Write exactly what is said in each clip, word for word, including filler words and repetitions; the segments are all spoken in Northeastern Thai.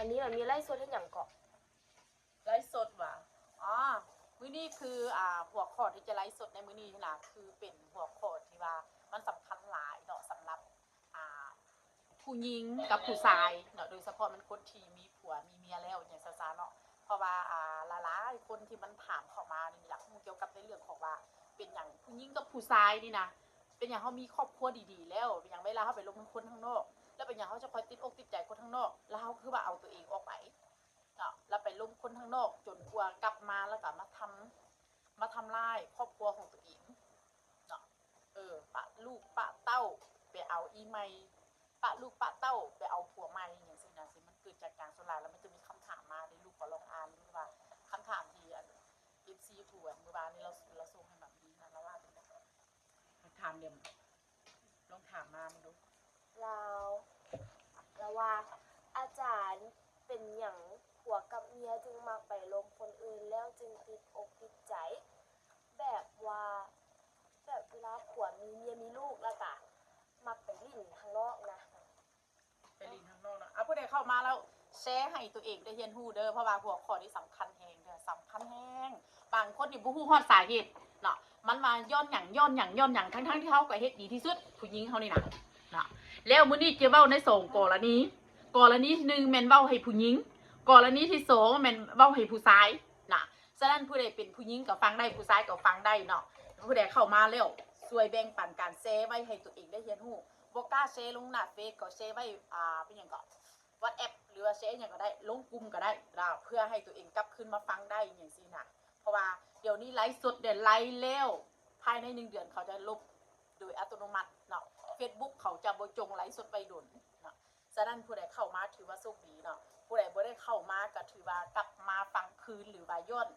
อันนี้มันมีไลฟ์สดเฮ็ดหยังเกาะ ไลฟ์สดหวา อ๋อ มื้อนี้คือ อ่า หัวข้อที่จะไลฟ์สดในมื้อนี้นะ คือเป็นหัวข้อที่ว่ามันสำคัญหลายเนาะ สำหรับ อ่า ผู้หญิงกับผู้ชายเนาะ โดยเฉพาะมันคนที่มีผัวมีเมียแล้วอย่างซะๆเนาะ เพราะว่า อ่า หลายๆคนที่มันถามเข้ามานี่อยากรู้เกี่ยวกับในเรื่องของว่า เป็นหยังผู้หญิงกับผู้ชายนี่นะ เป็นหยังเฮามีครอบครัวดีๆแล้ว เป็นหยังเวลาเฮาไปลมคนข้างนอก แล้วเป็นหยังเฮาจะคอยติดอกติดใจคนข้างนอก แล้วเฮาคือว่าเอาตัวเองออกไปเนาะ แล้วไปลมคนข้างนอก จนกว่ากลับมาแล้วก็มาทำ มาทำลายครอบครัวของตัวเองเนาะ เออ ปะลูกปะเต้าไปเอาอีใหม่ ปะลูกปะเต้าไปเอาผัวใหม่อย่างซี้นะ ซึ่งมันเกิดจากการส่วนหลายแล้วมันจะมีคำถามมาในลูกก็ลองอ่านดูว่าคำถามที่อัน เอฟซี YouTube อันเมื่อวานนี้เรา เราส่งให้หม่ำดีนะ เราว่าเป็นแบบ ถามเดี๋ยว ลองถามมามึงดู ลาว แล้วว่า อาจารย์เป็นหยังผัวกับเมียจึงมักไปลมคนอื่นแล้วจึงติดอกติดใจ แบบว่า แบบเวลาผัวมีเมียมีลูกแล้วกะมักไปหลิ้นข้างนอกนะ ไปหลิ้นข้างนอกเนาะ อ่ะ ผู้ใดเข้ามาแล้วแชร์ให้ตัวเองได้เรียนรู้เด้อ เพราะว่าหัวข้อนี้สำคัญแฮงเด้อ สำคัญแฮง บางคนนี่บ่ฮู้ฮอดสาเหตุเนาะ มันว่าย้อนหยัง ย้อนหยัง ย้อนหยัง ทั้งๆที่เฮาก็เฮ็ดดีที่สุด ผู้หญิงเฮานี่นะเนาะ แล้วมื้อนี้จะเว้าในสองกรณี กรณีที่หนึ่งแม่นเว้าให้ผู้หญิง กรณีที่สองแม่นเว้าให้ผู้ชายนะ ฉะนั้นผู้ใดเป็นผู้หญิงก็ฟังได้ ผู้ชายก็ฟังได้เนาะ ผู้ใดเข้ามาแล้วช่วยแบ่งปันการแชร์ไว้ให้ตัวเองได้เรียนรู้ บ่กล้าแชร์ลงหน้าเฟซก็แชร์ไว้ อ่า เป็นหยังก็ WhatsApp หรือว่าแชร์หยังก็ได้ ลงกลุ่มก็ได้นะ เพื่อให้ตัวเองกลับคืนมาฟังได้อย่างซี้นะ เพราะว่าเดี๋ยวนี้ไลฟ์สดเนี่ย ไลฟ์แล้ว ภายในหนึ่งเดือนเขาจะลบโดยอัตโนมัติเนาะ Facebook เขาจะบ่จงไลฟ์สดไว้โดนเนาะ ฉะนั้นผู้ใดเข้ามาถือว่าโชคดีเนาะ ผู้ใดบ่ได้เข้ามาก็ถือว่ากลับมาฟังคืนหรือว่าย้อน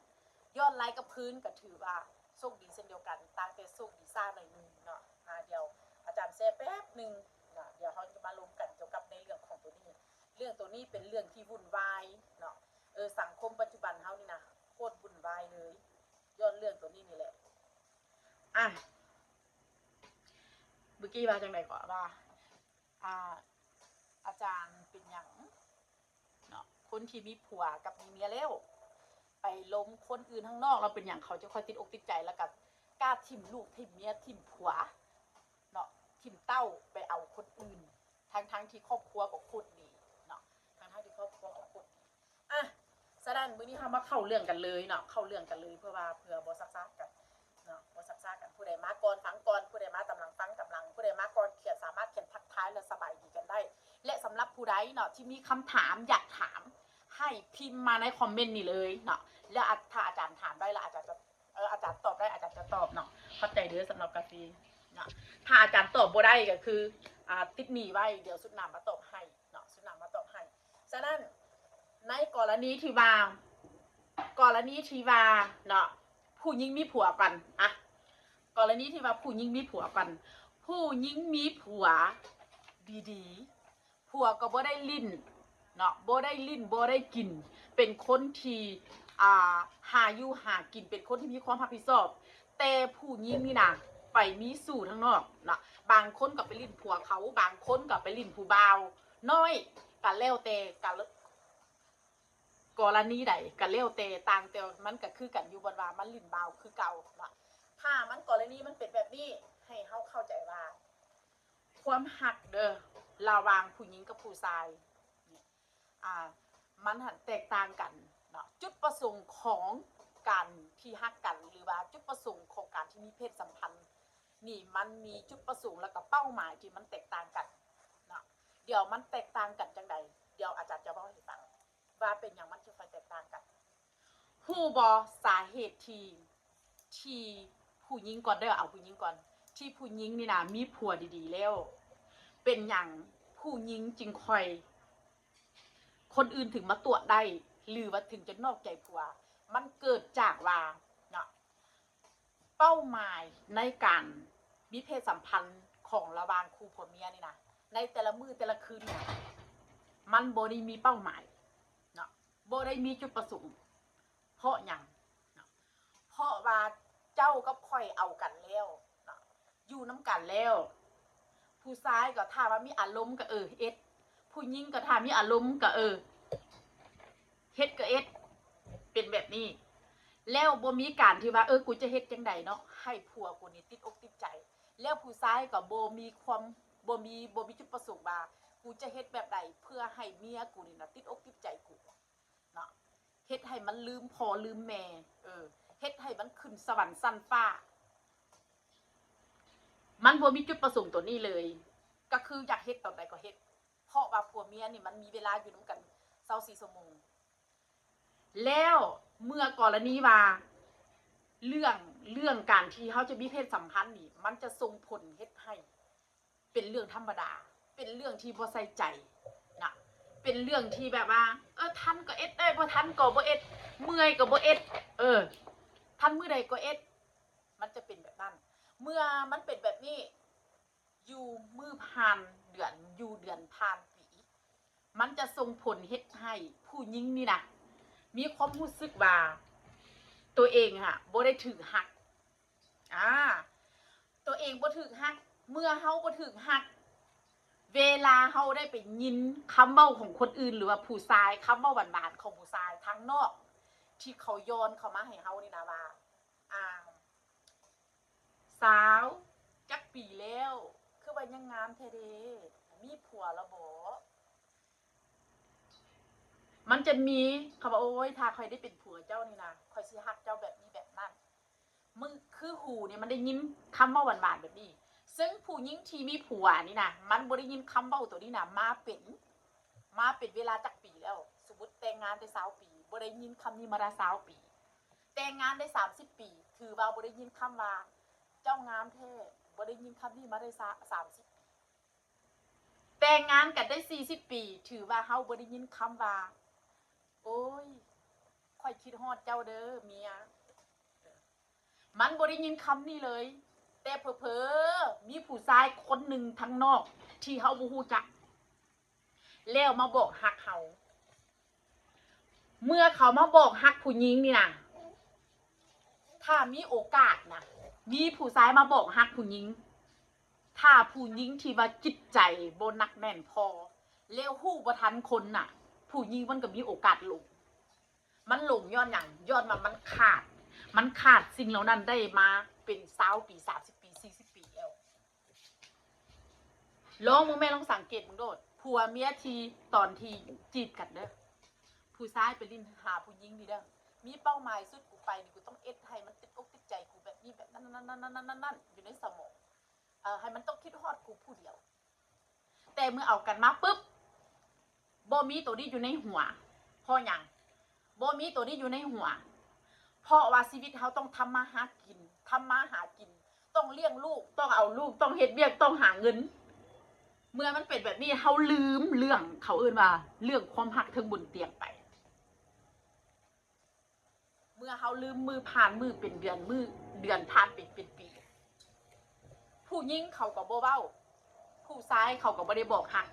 ย้อนไลฟ์กลับคืนก็ถือว่าโชคดีเช่นเดียวกัน ต่างแต่โชคดีซ่าหน่อยหนึ่งเนาะ อ่า เดี๋ยวอาจารย์แชร์แป๊บหนึ่งนะ เดี๋ยวเฮาจะมาลมกันเกี่ยวกับในเรื่องของตัวนี้ เรื่องตัวนี้เป็นเรื่องที่วุ่นวายเนาะ เออ สังคมปัจจุบันเฮานี่นะ โคตรวุ่นวายเลย ย้อนเรื่องตัวนี้นี่แหละ อ่ะ เมื่อกี้ว่าจังใด๋ก่อนว่า อ่า อาจารย์เป็นหยังเนาะ คนที่มีผัวกับมีเมียแล้ว ไปลมคนอื่นข้างนอก แล้วเป็นหยังเขาจะค่อยติดอกติดใจ แล้วก็กล้าถิ่มลูกถิ่มเมียถิ่มผัวเนาะ ถิ่มเต้าไปเอาคนอื่น ทั้งๆที่ครอบครัวก็โคตรดีเนาะ ทั้งๆที่ครอบครัวก็โคตรดี อ่ะ ฉะนั้นมื้อนี้เฮามาเข้าเรื่องกันเลยเนาะ เข้าเรื่องกันเลย เพื่อว่าเพื่อบ่ซักซ้ากันเนาะ บ่ซักซ้ากัน ผู้ใดมาก่อนฟังก่อน ผู้ใดมาตามหลังฟังตามหลัง ผู้ใดมาก่อนเขียน สามารถเขียนทักทายและสบายดีกันได้ และสำหรับผู้ใดเนาะที่มีคำถามอยากถาม ให้พิมพ์มาในคอมเมนต์นี่เลยเนาะ แล้วถ้าอาจารย์ถามได้แล้วอาจารย์จะ เออ อาจารย์ตอบได้อาจารย์จะตอบเนาะ ขอบใจเด้อสำหรับกาแฟเนาะ ถ้าอาจารย์ตอบบ่ได้ก็คือ อ่า ติดหนี้ไว้ เดี๋ยวสุดหน้ามาตอบให้เนาะ สุดหน้ามาตอบให้ ฉะนั้นในกรณีที่ว่า กรณีที่ว่าเนาะ ผู้หญิงมีผัวกันอะ กรณีที่ว่าผู้หญิงมีผัวกัน ผู้หญิงมีผัวดีๆ ผัวก็บ่ได้ลิ้นเนาะ บ่ได้ลิ้น บ่ได้กิน เป็นคนที่ อ่า หาอยู่หากิน เป็นคนที่มีความรับผิดชอบ แต่ผู้หญิงนี่นะ ไปมีชู้ทางนอกเนาะ บางคนก็ไปลิ้นผัวเขา บางคนก็ไปลิ้นผู้บ่าวน้อย ก็แล้วแต่ ก็ กรณีใดก็แล้วแต่ ต่างแต่มันก็คือกันอยู่ บ่ว่ามันลิ้นบ่าวคือเก่าเนาะ ถ้ามันกรณีมันเป็นแบบนี้ ให้เฮาเข้าใจว่า ความฮักเด้อ ระหว่างผู้หญิงกับผู้ชายเนี่ย อ่า มันหั้นแตกต่างกันเนาะ จุดประสงค์ของการที่ฮักกัน หรือว่าจุดประสงค์ของการที่มีเพศสัมพันธ์ นี่มันมีจุดประสงค์แล้วก็เป้าหมายที่มันแตกต่างกันเนาะ เดี๋ยวมันแตกต่างกันจังใด เดี๋ยวอาจารย์จะเว้าให้ฟัง ว่าเป็นหยังมันจึงค่อยแตกต่างกัน ฮู้บ่ สาเหตุที่ ที่ผู้หญิงก่อนเด้อ เอาผู้หญิงก่อน ที่ผู้หญิงนี่นะมีผัวดีๆแล้ว เป็นหยังผู้หญิงจึงค่อย คนอื่นถึงมาตั๋วะได้ หรือว่าถึงจะนอกใจผัว มันเกิดจากว่าเนาะ เป้าหมายในการมีเพศสัมพันธ์ของระหว่างคู่ผัวเมียนี่นะ ในแต่ละมื้อแต่ละคืนเนี่ย มันบ่ได้มีเป้าหมายเนาะ บ่ได้มีจุดประสงค์ เพราะหยังเนาะ เพราะว่าเจ้ากับข้อยเอากันแล้วเนาะ อยู่นำกันแล้ว ผู้ชายก็ถ้าว่ามีอารมณ์ก็ เออ เฮ็ด ผู้หญิงก็ถ้ามีอารมณ์ก็ เออ แล้วบ่มีการที่ว่า เออ กูจะเฮ็ดจั่งใดเนาะ ให้ผัวกูนี่ติดอกติดใจ แล้วผู้ชายก็บ่มีความ บ่มี บ่มีจุดประสงค์ว่า กูจะเฮ็ดแบบใดเพื่อให้เมียกูนี่นะติดอกติดใจกูเนาะ เฮ็ดให้มันลืมพ่อลืมแม่ เออ เฮ็ดให้มันขึ้นสวรรค์ชั้นฟ้า มันบ่มีจุดประสงค์ตัวนี้เลย ก็คืออยากเฮ็ดตอนใดก็เฮ็ด เพราะว่าผัวเมียนี่มันมีเวลาอยู่นำกันซาวสี่ชั่วโมง แล้วเมื่อกรณีว่า เรื่อง เรื่องการที่เฮาจะมีเพศสัมพันธ์นี่ มันจะส่งผลเฮ็ดให้ เป็นเรื่องธรรมดา เป็นเรื่องที่บ่ใส่ใจนะ เป็นเรื่องที่แบบว่า เออ ทันก็เอ็ด เอ้ย บ่ทันก็บ่เอ็ด เมื่อยก็บ่เอ็ด เออ ทันมื้อใดก็เอ็ด มันจะเป็นแบบนั้น เมื่อมันเป็นแบบนี้ อยู่มื้อผ่านเดือน อยู่เดือนผ่านปี มันจะส่งผลเฮ็ดให้ผู้หญิงนี่นะ มีความรู้สึกว่า ตัวเองอะ บ่ได้ถูกฮัก อ่า ตัวเองบ่ถูกฮัก เมื่อเฮาบ่ถูกฮัก เวลาเฮาได้ไปยินคำเว้าของคนอื่น หรือว่าผู้ชาย คำเว้าหวานๆของผู้ชายทางนอก ที่เขาย้อนเข้ามาให้เฮานี่นะว่า อ่า สาว จักปีแล้ว คือว่ายังงามแท้เด้ มีผัวแล้วบ่ มันจะมีคำว่า โอ๊ย ถ้าข้อยได้เป็นผัวเจ้านี่นะ ข้อยสิฮักเจ้าแบบนี้แบบนั้น มึง คือหูเนี่ยมันได้ยินคำเว้าหวานๆแบบนี้ ซึ่งผู้หญิงที่มีผัวนี่นะ มันบ่ได้ยินคำเว้าตัวนี้นะ มาเป็น มาเป็นเวลาจักปีแล้ว สมมุติแต่งงานได้ซาวปี บ่ได้ยินคำนี้มาได้ซาวปี แต่งงานได้สามสิบปี ถือว่าบ่ได้ยินคำว่า เจ้างามแท้ บ่ได้ยินคำนี้มาได้ซะ สามสิบปี แต่งงานกันได้สี่สิบปี ถือว่าเฮาบ่ได้ยินคำว่า โอ๊ย ข้อยคิดฮอดเจ้าเด้อเมีย มันบ่ได้ยินคำนี้เลย แต่เผลอๆ มีผู้ชายคนหนึ่งทางนอกที่เฮาบ่ฮู้จัก แล้วมาบอกฮักเฮา เมื่อเขามาบอกฮักผู้หญิงนี่นะ ถ้ามีโอกาสนะ มีผู้ชายมาบอกฮักผู้หญิง ถ้าผู้หญิงที่ว่าจิตใจบ่หนักแน่นพอ แล้วฮู้บ่ทันคนน่ะ ผู้หญิงมันก็มีโอกาสหลง มันหลงย้อนหยัง ย้อนว่ามันขาด มันขาดสิ่งเหล่านั้นได้มาเป็นซาวปี สามสิบปี สี่สิบปีแล้ว ลองมึงแม่ลองสังเกตมึงโลด ผัวเมียที่ตอนที่จีบกันเด้อ ผู้ชายไปลิ้นหาผู้หญิงนี่เด้อ มีเป้าหมายสุด กูไปนี่ กูต้องเอ็ดให้มันติดอกติดใจกูแบบนี้แบบนั้นๆๆๆๆๆ อยู่ในสมอง เอ่อ ให้มันต้องคิดฮอดกูผู้เดียว แต่เมื่อเอากันมาปุ๊บ บ่มีตัวนี้อยู่ในหัว เพราะหยัง บ่มีตัวนี้อยู่ในหัว เพราะว่าชีวิตเฮาต้องทำมาหากิน ทำมาหากิน ต้องเลี้ยงลูก ต้องเอาลูก ต้องเฮ็ดเวียก ต้องหาเงิน เมื่อมันเป็นแบบนี้ เฮาลืมเรื่อง เขาเอิ้นว่าเรื่องความฮักเทิงบนเตียงไป เมื่อเฮาลืม มื้อผ่านมื้อเป็นเดือน มื้อ เดือนผ่านไปเป็นปี ผู้หญิงเขาก็บ่เว้า ผู้ชายเขาก็บ่ได้บอกฮัก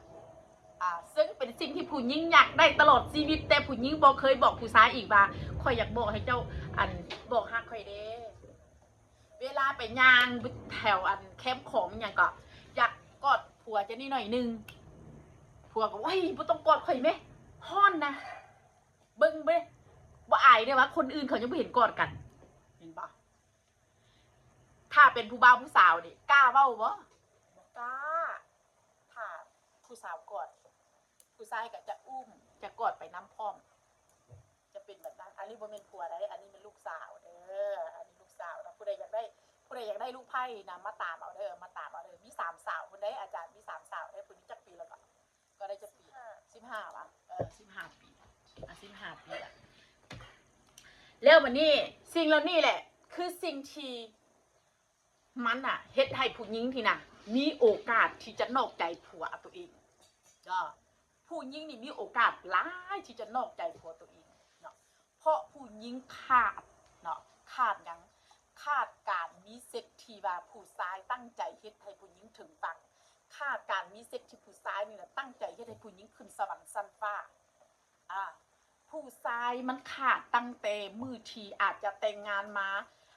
อ่า ซึ่งเป็นสิ่งที่ผู้หญิงอยากได้ตลอดชีวิต แต่ผู้หญิงบ่เคยบอกผู้ชายอีกว่า ข้อยอยากบอกให้เจ้า อัน บอกฮักข้อยเด้ เวลาไปย่างแถวอันแคมป์ของหยังก็ อยากกอดผัวเจ้านี่หน่อยหนึ่ง ผัวก็ โอ๊ย บ่ต้องกอดข้อยแหม ฮ้อนนะ เบิ่งเด้ บ่อายเด้ว่าคนอื่นเขายังบ่เห็นกอดกัน เห็นบ่ ถ้าเป็นผู้บ่าวผู้สาวนี่กล้าเว้าบ่ บ่กล้า ถ้าผู้สาวกอด ผู้ชายก็จะอุ้ม จะกอดไปนำพร้อม จะเป็นแบบนั้น อันนี้บ่แม่นผัวใด อันนี้เป็นลูกสาวเด้อ อันนี้ลูกสาวนะ ผู้ใดอยากได้ ผู้ใดอยากได้ลูกไผ่นะ มาตามเอาเด้อ มาตามเอาเด้อ มีสามสาวพุ้นเด้ อาจารย์มีสามสาวเด้อ ผู้นี้จักปีแล้วก็ ก็ได้จักปี สิบห้า วะ เออ สิบห้าปี อ่ะ สิบห้าปีอะ แล้วบัดนี้ สิ่งเหล่านี้แหละ คือสิ่งที่มันน่ะ เฮ็ดให้ผู้หญิงที่น่ะ มีโอกาสที่จะนอกใจผัวตัวเอง ก็ ผู้หญิงนี่มีโอกาสหลายที่จะนอกใจผัวตัวเองเนาะ เพราะผู้หญิงขาดเนาะ ขาดหยัง ขาดการมีเซ็กที่ว่าผู้ชายตั้งใจเฮ็ดให้ผู้หญิงถึงฝั่ง ขาดการมีเซ็กที่ผู้ชายนี่แหละตั้งใจเฮ็ดให้ผู้หญิงขึ้นสวรรค์ชั้นฟ้า อ่า ผู้ชายมันขาดตั้งแต่มื้อที่อาจจะแต่งงานมา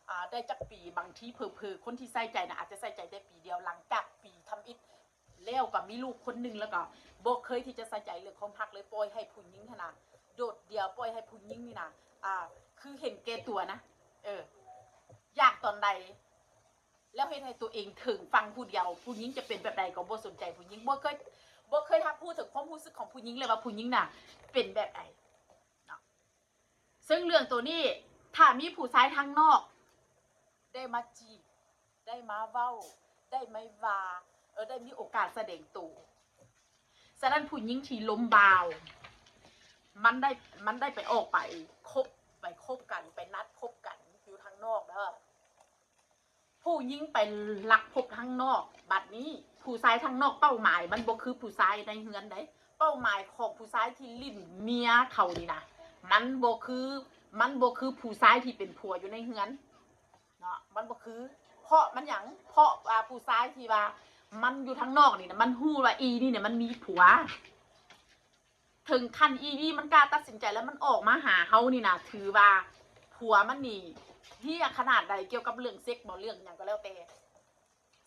อ่า ได้จักปี บางทีเผลอๆ คนที่ใส่ใจน่ะ อาจจะใส่ใจได้ปีเดียว หลังจากปีทำอิฐ แล้วก็มีลูกคนหนึ่ง แล้วก็บ่เคยที่จะใส่ใจเรื่องความฮักเลย ปล่อยให้ผู้หญิงหั้นน่ะ โดดเดี่ยว ปล่อยให้ผู้หญิงนี่นะ อ่า คือเห็นแก่ตัวนะ เออ อยากตอนใด แล้วเฮ็ดให้ตัวเองเถิงฝั่งผู้เดียว ผู้หญิงจะเป็นแบบใดก็บ่สนใจ ผู้หญิงบ่เคย บ่เคยรับรู้ถึงความรู้สึกของผู้หญิงเลยว่าผู้หญิงน่ะเป็นแบบใดเนาะ ซึ่งเรื่องตัวนี้ ถ้ามีผู้ชายทางนอก ได้มาจีบ ได้มาเว้า ได้มาว่า เออ ได้มีโอกาสแสดงตัว ฉะนั้นผู้หญิงที่ล้มบ่าว มันได้ มันได้ไปออกไปคบ ไปคบกัน ไปนัดพบกันอยู่ทางนอกเด้อ ผู้หญิงไปลักพบทางนอก บัดนี้ผู้ชายทางนอกเป้าหมายมันบ่คือผู้ชายในเฮือนใด เป้าหมายของผู้ชายที่ลิ้นเมียเขานี่นะ มันบ่คือ มันบ่คือผู้ชายที่เป็นผัวอยู่ในเฮือนเนาะ มันบ่คือ เพราะมันหยัง เพราะว่าผู้ชายที่ว่ามันอยู่ทางนอกนี่นะ มันฮู้ว่าอีนี่เนี่ยมันมีผัว ถึงขั้นอีนี่มันกล้าตัดสินใจแล้วมันออกมาหาเฮานี่นะ ถือว่าผัวมันนี่เฮี้ยขนาดใด เกี่ยวกับเรื่องเซ็กบ่ เรื่องหยังก็แล้วแต่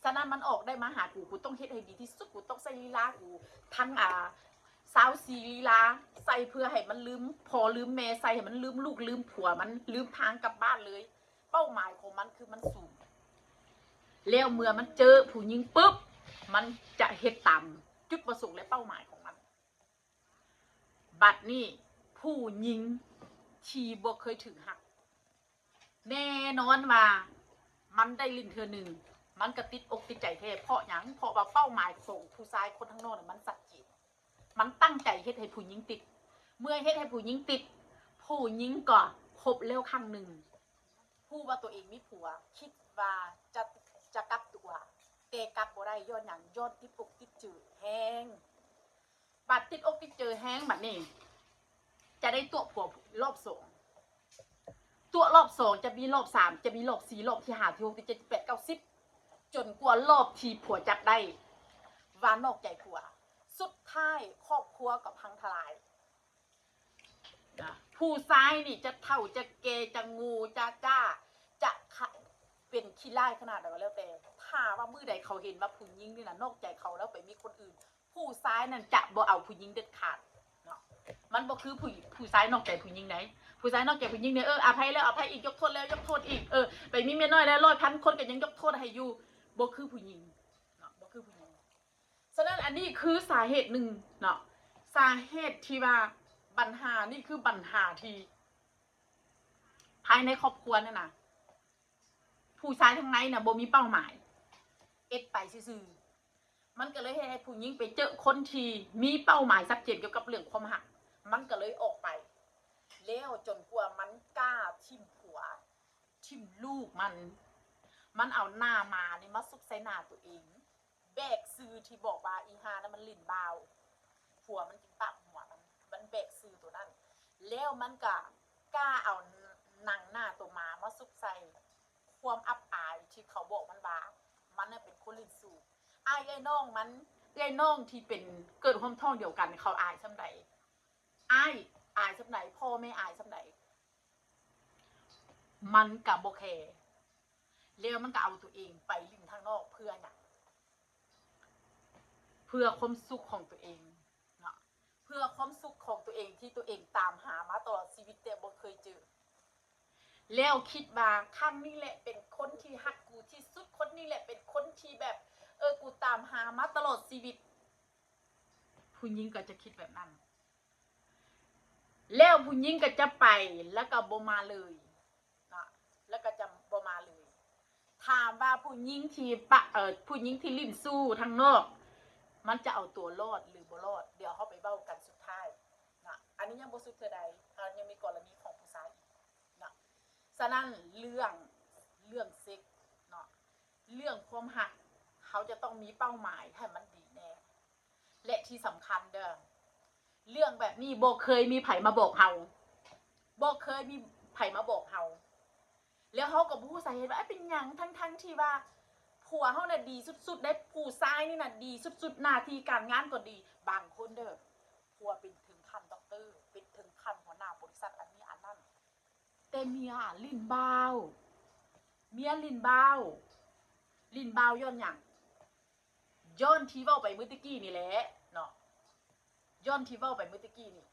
ฉะนั้นมันออกได้มาหากู กูต้องเฮ็ดให้ดีที่สุด กูต้องใส่ลีลากู ทั้ง อ่า ซาวสี่ลีลา ใส่เพื่อให้มันลืมพ่อลืมแม่ ใส่ให้มันลืมลูกลืมผัว มันลืมทางกลับบ้านเลย เป้าหมายของมันคือมันสูง แล้วเมื่อมันเจอผู้หญิงปุ๊บ มันจะเฮ็ดตามจุดประสงค์และเป้าหมายของมัน บัดนี้ผู้หญิงที่บ่เคยถืกฮัก แน่นอนว่ามันได้ลิ้นเทื่อหนึ่ง มันก็ติดอกติดใจแท้ เพราะหยัง เพราะว่าเป้าหมายของผู้ชายคนทางนอกน่ะมันชัดเจน มันตั้งใจเฮ็ดให้ผู้หญิงติด เมื่อเฮ็ดให้ผู้หญิงติด ผู้หญิงก็คบแล้วครั้งหนึ่ง ฮู้ว่าตัวเองมีผัว คิดว่าจะ จะกลับตัว แต่กลับบ่ได้ ย้อนหยัง ย้อนติดอกติดใจแฮง บัดติดอกติดใจแฮงบัดนี้ จะได้ตั๋วผัวรอบสอง ตั๋วรอบสอง จะมีรอบสาม จะมีรอบสี่ รอบที่ห้า ที่หก ที่เจ็ด ที่แปด เก้า สิบ จนกว่ารอบที่ผัวจับได้ ว่านอกใจผัว สุดท้ายครอบครัวก็พังทลาย ผู้ชายนี่จะเฒ่าจะแก่จะโง่จะจ้า จะขะ- เป็นขี้ร้ายขนาดใดก็แล้วแต่ ถ้าว่ามื้อใดเขาเห็นว่าผู้หญิงนี่นะนอกใจเขาแล้วไปมีคนอื่น ผู้ชายนั่นจะบ่เอาผู้หญิงเด็ดขาดเนาะ มันบ่คือผู้ผู้ชายนอกใจผู้หญิงใด ผู้ชายนอกใจผู้หญิงเนี่ย เออ อภัยแล้วอภัยอีก ยกโทษแล้วยกโทษอีก เออ ไปมีเมียน้อยแล้วร้อยพันคนก็ยังยกโทษให้อยู่ บ่คือผู้หญิงเนาะ บ่คือผู้หญิง ฉะนั้นอันนี้คือสาเหตุหนึ่งเนาะ สาเหตุที่ว่าปัญหานี่คือปัญหาที่ ภายในครอบครัวนั่นนะ ผู้ชายทางในน่ะบ่มีเป้าหมาย เอ็ดไปซื่อๆ มันก็เลยเฮ็ดให้ผู้หญิงไปเจอคนที่มีเป้าหมายชัดเจนเกี่ยวกับเรื่องความฮัก มันก็เลยออกไป แล้วจนกว่ามันกล้าถิ่มผัว ถิ่มลูกมัน มันเอาหน้าหมานี่มาซุกใส่หน้าตัวเอง แบกซื่อที่บอกว่าอีห่านั่นมันลิ้นบ่าว ผัวมันจึงปากหัวมัน มันแบกซื่อตัวนั้น แล้วมันก็กล้าเอาหนังหน้าตัวหมามาซุกใส่ ความอับอายที่เขาบอกมันว่า มันน่ะเป็นคนลิ้นสูบ อ้ายเอื้อยน้องมัน เอื้อยน้องที่เป็นเกิดร่วมท้องเดียวกัน เขาอายส่ำใด อ้ายอายส่ำใด พ่อแม่อายส่ำใด มันก็บ่แคร์ แล้วมันก็เอาตัวเองไปลิ้นทางนอกเพื่อหยัง เพื่อความสุขของตัวเองเนาะ เพื่อความสุขของตัวเองที่ตัวเองตามหามาตลอดชีวิตแต่บ่เคยเจอ แล้วคิดว่าครั้งนี้แหละเป็นคนที่ฮักกูที่สุด คนนี้แหละเป็นคนที่แบบ เออ กูตามหามาตลอดชีวิต ผู้หญิงก็จะคิดแบบนั้น แล้วผู้หญิงก็จะไป แล้วก็บ่มาเลยเนาะ แล้วก็จะบ่มาเลย ถามว่าผู้หญิงที่ปะ เอ่อ ผู้หญิงที่ลิ้นสู้ทางนอก มันจะเอาตัวรอดหรือบ่รอด เดี๋ยวเราไปเว้ากันสุดท้ายเนาะ อันนี้ยังบ่สุดเทื่อใด เรายังมีกรณีของผู้ชายอีกเนาะ ฉะนั้นเรื่อง เรื่องเซ็กเนาะ เรื่องความฮัก เขาจะต้องมีเป้าหมายให้มันดีแน่ และที่สำคัญเด้อ เรื่องแบบนี้บ่เคยมีไผมาบอกเฮา บ่เคยมีไผมาบอกเฮา แล้วเฮาก็บ่ฮู้สาเหตุว่า เอ้ย เป็นหยัง ทั้งๆที่ว่าผัวเฮาน่ะดีสุดๆ ได้ ผู้ชายนี่น่ะดีสุดๆ หน้าที่การงานก็ดี บางคนเด้อ ผัวเป็นถึงขั้นด็อกเตอร์ เป็นถึงขั้นหัวหน้าบริษัทอันนี้อันนั้น แต่เมียลิ้นบ่าว เมียลิ้นบ่าว ลิ้นบ่าวย้อนหยัง ย้อนที่เว้าไปมื้อตะกี้นี่แหละเนาะ ย้อนที่เว้าไปมื้อตะกี้นี่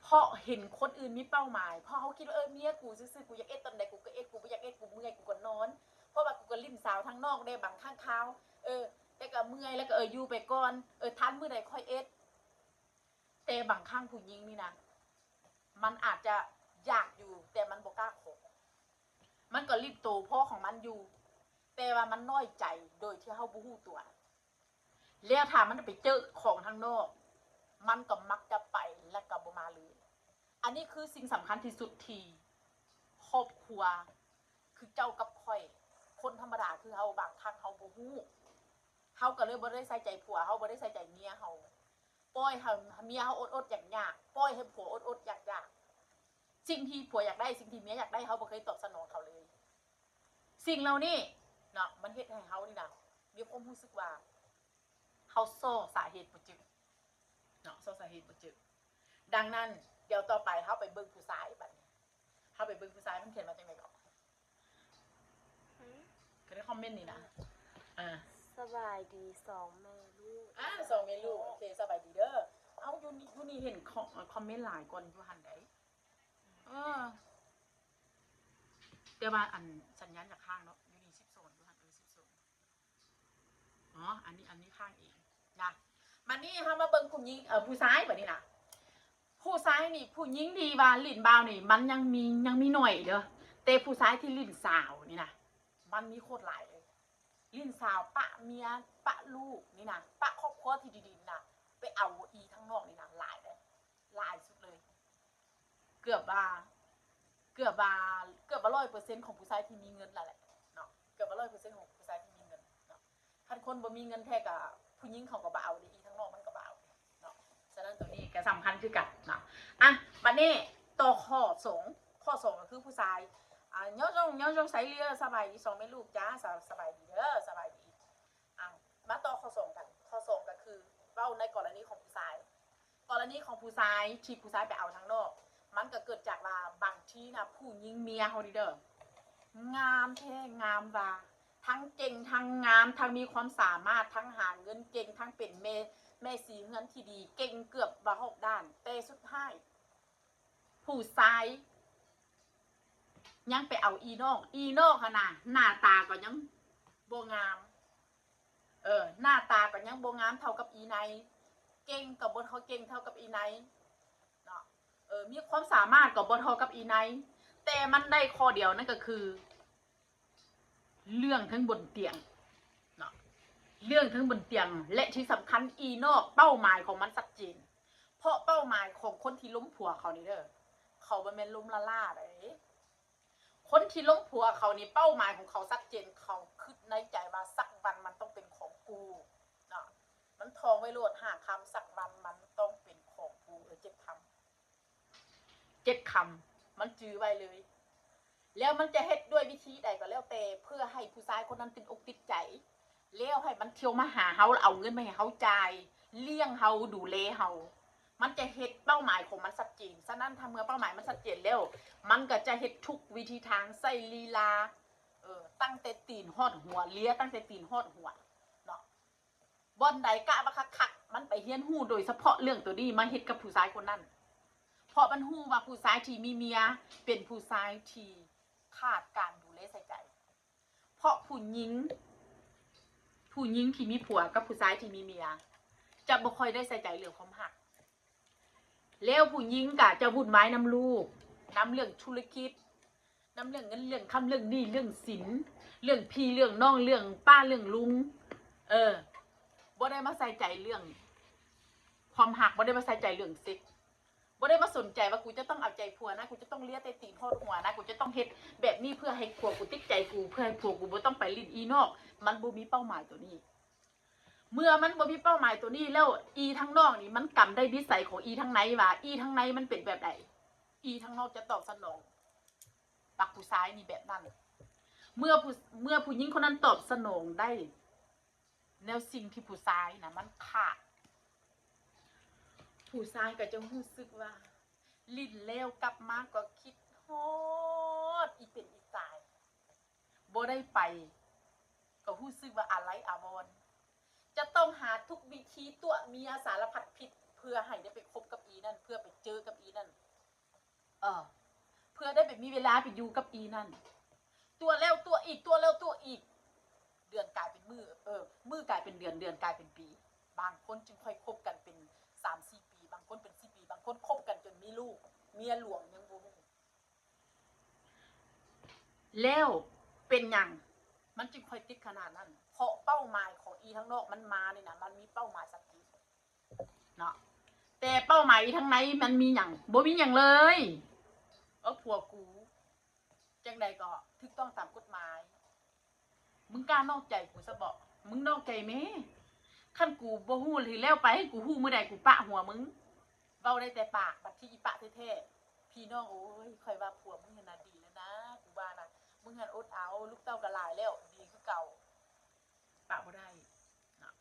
เพ เพราะเห็นคนอื่นมีเป้าหมาย เพราะเขาคิดว่า เออ เมียกูซื่อๆ กูอยากเอ็ดตอนใดกูก็เอ็ด กูบ่อยากเอ็ด กูเมื่อยกูก็นอน เพราะว่ากูก็หลิ้นสาวทางนอกได้บางครั้งคราว เออ แต่ก็เมื่อยแล้วก็ เออ อยู่ไปก่อน เออ ทันมื้อใดค่อยเอ็ด แต่บางครั้งผู้หญิงนี่นะ มันอาจจะอยากอยู่ แต่มันบ่กล้าขอ มันก็หลิ้นโตพ่อของมันอยู่ แต่ว่ามันน้อยใจโดยที่เฮาบ่ฮู้ตัว แล้วถ้ามันไปเจอของทางนอก มันก็มักจะไปและก็บ่มาเลย อันนี้คือสิ่งสำคัญที่สุดที่ครอบครัว คือเจ้ากับข้อย คนธรรมดาคือเฮา บางครั้งเฮาบ่ฮู้ เฮาก็เลยบ่ได้ใส่ใจผัวเฮา บ่ได้ใส่ใจเมียเฮา ปล่อยให้เมียเฮาอดๆ อยากๆ ปล่อยให้ผัวอดๆ อยากๆ สิ่งที่ผัวอยากได้ สิ่งที่เมียอยากได้ เฮาบ่เคยตอบสนองเขาเลย สิ่งเหล่านี้เนาะ มันเฮ็ดให้เฮานี่นะ มีความรู้สึกว่า เฮาซอสาเหตุบ่เจอเนาะ ซอสาเหตุบ่เจอ ดังนั้น เดี๋ยวต่อไปเฮาไปเบิ่งผู้ชายบัดนี้ เฮาไปเบิ่งผู้ชายมันเขียนว่าจั่งใด๋ก่อน หืม ก็ได้คอมเมนต์นี่นะ อ่า สบายดีสองแม่ลูก อ่า สองแม่ลูก โอเค สบายดีเด้อ เอาอยู่นี่ อยู่นี่เห็นคอม คอมเมนต์หลายก่อนอยู่หั่นใด๋ เออ แต่ว่าอันสัญญาณจากข้างเนาะ อยู่นี่สิบสอง อยู่หั่น เออ สิบสอง อ๋อ อันนี้ อันนี้ข้างเองนะ มานี่เฮามาเบิ่งผู้หญิง เอ่อ ผู้ชายบัดนี้นะ ผู้ชายนี่ ผู้หญิงที่ว่าหลิ้นบ่าวนี่ มันยังมี ยังมีน้อยเด้อ แต่ผู้ชายที่หลิ้นสาวนี่นะ มันมีโคตรหลายเลย หลิ้นสาวปะเมีย ปะลูกนี่นะ ปะครอบครัวที่ดีๆ นะ ไปเอาอีทางนอกนี่นะ หลายเลย หลายสุดเลย เกือบว่า เกือบว่า เกือบว่าร้อยเปอร์เซ็นต์ของผู้ชายที่มีเงินแล้วแหละเนาะ เกือบว่าร้อยเปอร์เซ็นต์ของผู้ชายที่มีเงินเนาะ คันคนบ่มีเงินแท้ก็ ผู้หญิงเขาก็บ่เอาเด้ อีทางนอกมันก็บ่เอาเนาะ ฉะนั้นตัวนี้ก็สำคัญคือกันเนาะ อ่ะ บัดนี้ต่อข้อสอง ข้อสองก็คือผู้ชาย อ่า ยอดยง ยอดยงไซเลีย สบายดีสองแม่ลูกจ้า ส สบายดีเด้อ สบายดี อ่ะ มาต่อข้อสองกัน ข้อสองก็คือ เว้าในกรณีของผู้ชาย กรณีของผู้ชายที่ผู้ชายไปเอาทางนอก มันก็เกิดจากว่าบางทีนะ ผู้หญิงเมียเฮานี่เด้อ งามแท้งามว่า ทั้งเก่งทั้งงาม ทั้งมีความสามารถ ทั้งหาเงินเก่ง ทั้งเป็นแม่ แม่สีเฮือนที่ดี เก่งเกือบว่าฮอบด้าน แต่สุดท้าย ผู้ชาย ยังไปเอาอีนอก อีนอกหั่นน่ะ หน้าตาก็ยังบ่งาม เออ หน้าตาก็ยังบ่งามเท่ากับอีใน เก่งก็บ่เท่า เก่งเท่ากับอีในเนาะ เออ มีความสามารถก็บ่เท่ากับอีใน แต่มันได้ข้อเดียวนั่นก็คือ เรื่องทั้งบนเตียงเนาะ เรื่องทั้งบนเตียง และที่สำคัญอีนอกเป้าหมายของมันชัดเจน เพราะเป้าหมายของคนที่ล้มผัวเขานี่เด้อ เขาบ่แม่นล้มละล่าเด้ คนที่ล้มผัวเขานี่เป้าหมายของเขาชัดเจน เขาคิดในใจว่าสักวันมันต้องเป็นของกูเนาะ มันท่องไว้โลดห้าคำ สักวันมันต้องเป็นของกู เออ เจ็ดคำ เจ็ดคำ มันจื่อไว้เลย แล้วมันจะเฮ็ดด้วยวิธีใดก็แล้วแต่ เพื่อให้ผู้ชายคนนั้นติดอกติดใจ แล้วให้มันเที่ยวมาหาเฮา เอาเงินมาให้เฮาจ่าย เลี้ยงเฮา ดูแลเฮา มันจะเฮ็ดเป้าหมายของมันชัดเจน ฉะนั้นถ้าเมื่อเป้าหมายมันชัดเจนแล้ว มันก็จะเฮ็ดทุกวิธีทาง ใส่ลีลา เออ ตั้งแต่ตีนฮอดหัว เลียตั้งแต่ตีนฮอดหัวเนาะ บ่อนใดกะว่าคักๆ มันไปเรียนรู้โดยเฉพาะเรื่องตัวนี้มาเฮ็ดกับผู้ชายคนนั้น เพราะมันรู้ว่าผู้ชายที่มีเมียเป็นผู้ชายที่ขาดการดูแลใส่ใจ เพราะผู้หญิง ผู้หญิงที่มีผัวกับผู้ชายที่มีเมีย จะบ่ค่อยได้ใส่ใจเรื่องความฮัก แล้วผู้หญิงกะจะวุ่นวายนำลูก นำเรื่องธุรกิจ นำเรื่องเงินเรื่องคำ เรื่องหนี้เรื่องสิน เรื่องพี่เรื่องน้อง เรื่องป้าเรื่องลุง เออ บ่ได้มาใส่ใจเรื่องความฮัก บ่ได้มาใส่ใจเรื่องเซ็ก บ่ได้มาสนใจว่ากูจะต้องเอาใจผัวนะ กูจะต้องเลียแต่ตีนฮอดหัวนะ กูจะต้องเฮ็ดแบบนี้เพื่อให้ผัวกูติดใจกู เพื่อให้ผัวกูบ่ต้องไปหลิ้นอีนอก มันบ่มีเป้าหมายตัวนี้ เมื่อมันบ่มีเป้าหมายตัวนี้แล้ว อีทางนอกนี่มันกำได้นิสัยของอีทางในว่า อีทางในมันเป็นแบบใด อีทางนอกจะตอบสนองปักผู้ชายนี่แบบนั้น เมื่อผู้ เมื่อผู้หญิงคนนั้นตอบสนองได้ แนวสิ่งที่ผู้ชายนะมันขาด ผู้ชายก็จะรู้สึกว่า หลิ้นแล้วกลับมาก็คิดฮอดอีเป็นอีตาย บ่ได้ไป ก็รู้สึกว่าอาลัยอาวรณ์ จะต้องหาทุกวิธีตั๋วเมียสารพัดผิด เพื่อให้ได้ไปคบกับอีนั่น เพื่อไปเจอกับอีนั่น เออ เพื่อได้ไปมีเวลาไปอยู่กับอีนั่น ตัวแล้วตัวอีก ตัวแล้วตัวอีก เดือนกลายเป็นมื้อ เออ มื้อกลายเป็นเดือน เดือนกลายเป็นปี บางคนจึงค่อยคบกันเป็นสามสี่ปี บางคนเป็นสี่ปี บางคนคบกันจนมีลูก เมียหลวงยังบ่ฮู้ แล้วเป็นหยังมันจึงค่อยติดขนาดนั้น เพราะเป้าหมายของอีทางนอกมันมานี่นะ มันมีเป้าหมายชัดเจนเนาะ แต่เป้าหมายอีทางในมันมีหยัง บ่มีหยังเลย เออ ผัวกู จังใดก็ถูกต้องตามกฎหมาย มึงกล้านอกใจกูซะบ่ มึงนอกใจแม่ คันกูบ่ฮู้หรือแล้วไป ให้กูฮู้มื้อใดกูปะหัวมึง เว้าได้แต่ปาก บัดที่อีปะแท้ๆ พี่น้องโอ้ย ข้อยว่าผัวมึงหั่นน่ะดีแล้วนะ กูว่านะ มึงหั่นอดเอา ลูกเต้าก็หลายแล้ว ดีคือเก่า ปะบ่ได้เนาะ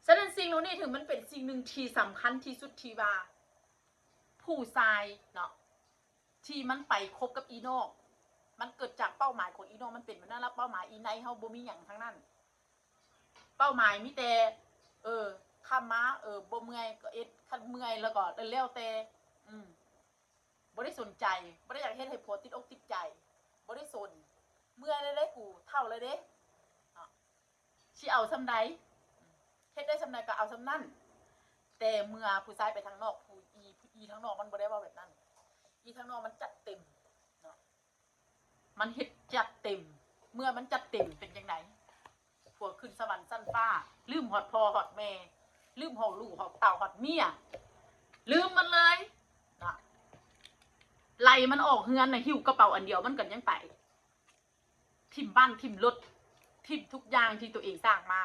ฉะนั้นสิ่งเหล่านี้ถือมันเป็นสิ่งหนึ่งที่สำคัญที่สุดที่ว่า ผู้ชายเนาะ ที่มันไปคบกับอีนอก มันเกิดจากเป้าหมายของอีนอก มันเป็นแบบนั้น แล้วเป้าหมายอีในเฮาบ่มีหยังทั้งนั้น เป้าหมายมีแต่ เออ คำมา เออ บ่เมื่อยก็เอ็ด คันเมื่อยแล้วก็แล้วแต่ อืม บ่ได้สนใจ บ่ได้อยากเฮ็ดให้ผัวติดอกติดใจ บ่ได้สน เมื่อยแล้วเด้ กูเฒ่าแล้วเด้ เนาะ สิเอาส่ำใด เฮ็ดได้ส่ำใดก็เอาส่ำนั้น แต่เมื่อผู้ชายไปทางนอก ผู้อี อีทางนอกมันบ่ได้เว้าแบบนั้น อีทางนอกมันจัดเต็มเนาะ มันเฮ็ดจัดเต็ม เมื่อมันจัดเต็มเป็นจังใด ผัวขึ้นสวรรค์ชั้นฟ้า ลืมฮอดพ่อฮอดแม่ ลืมฮอดลูกฮอดเต้าฮอดเมีย ลืมมันเลยเนาะ ไล่มันออกเฮือนน่ะ หิ้วกระเป๋าอันเดียวมันก็ยังไป ถิ่มบ้านถิ่มรถ ถิ่มทุกอย่างที่ตัวเองสร้างมา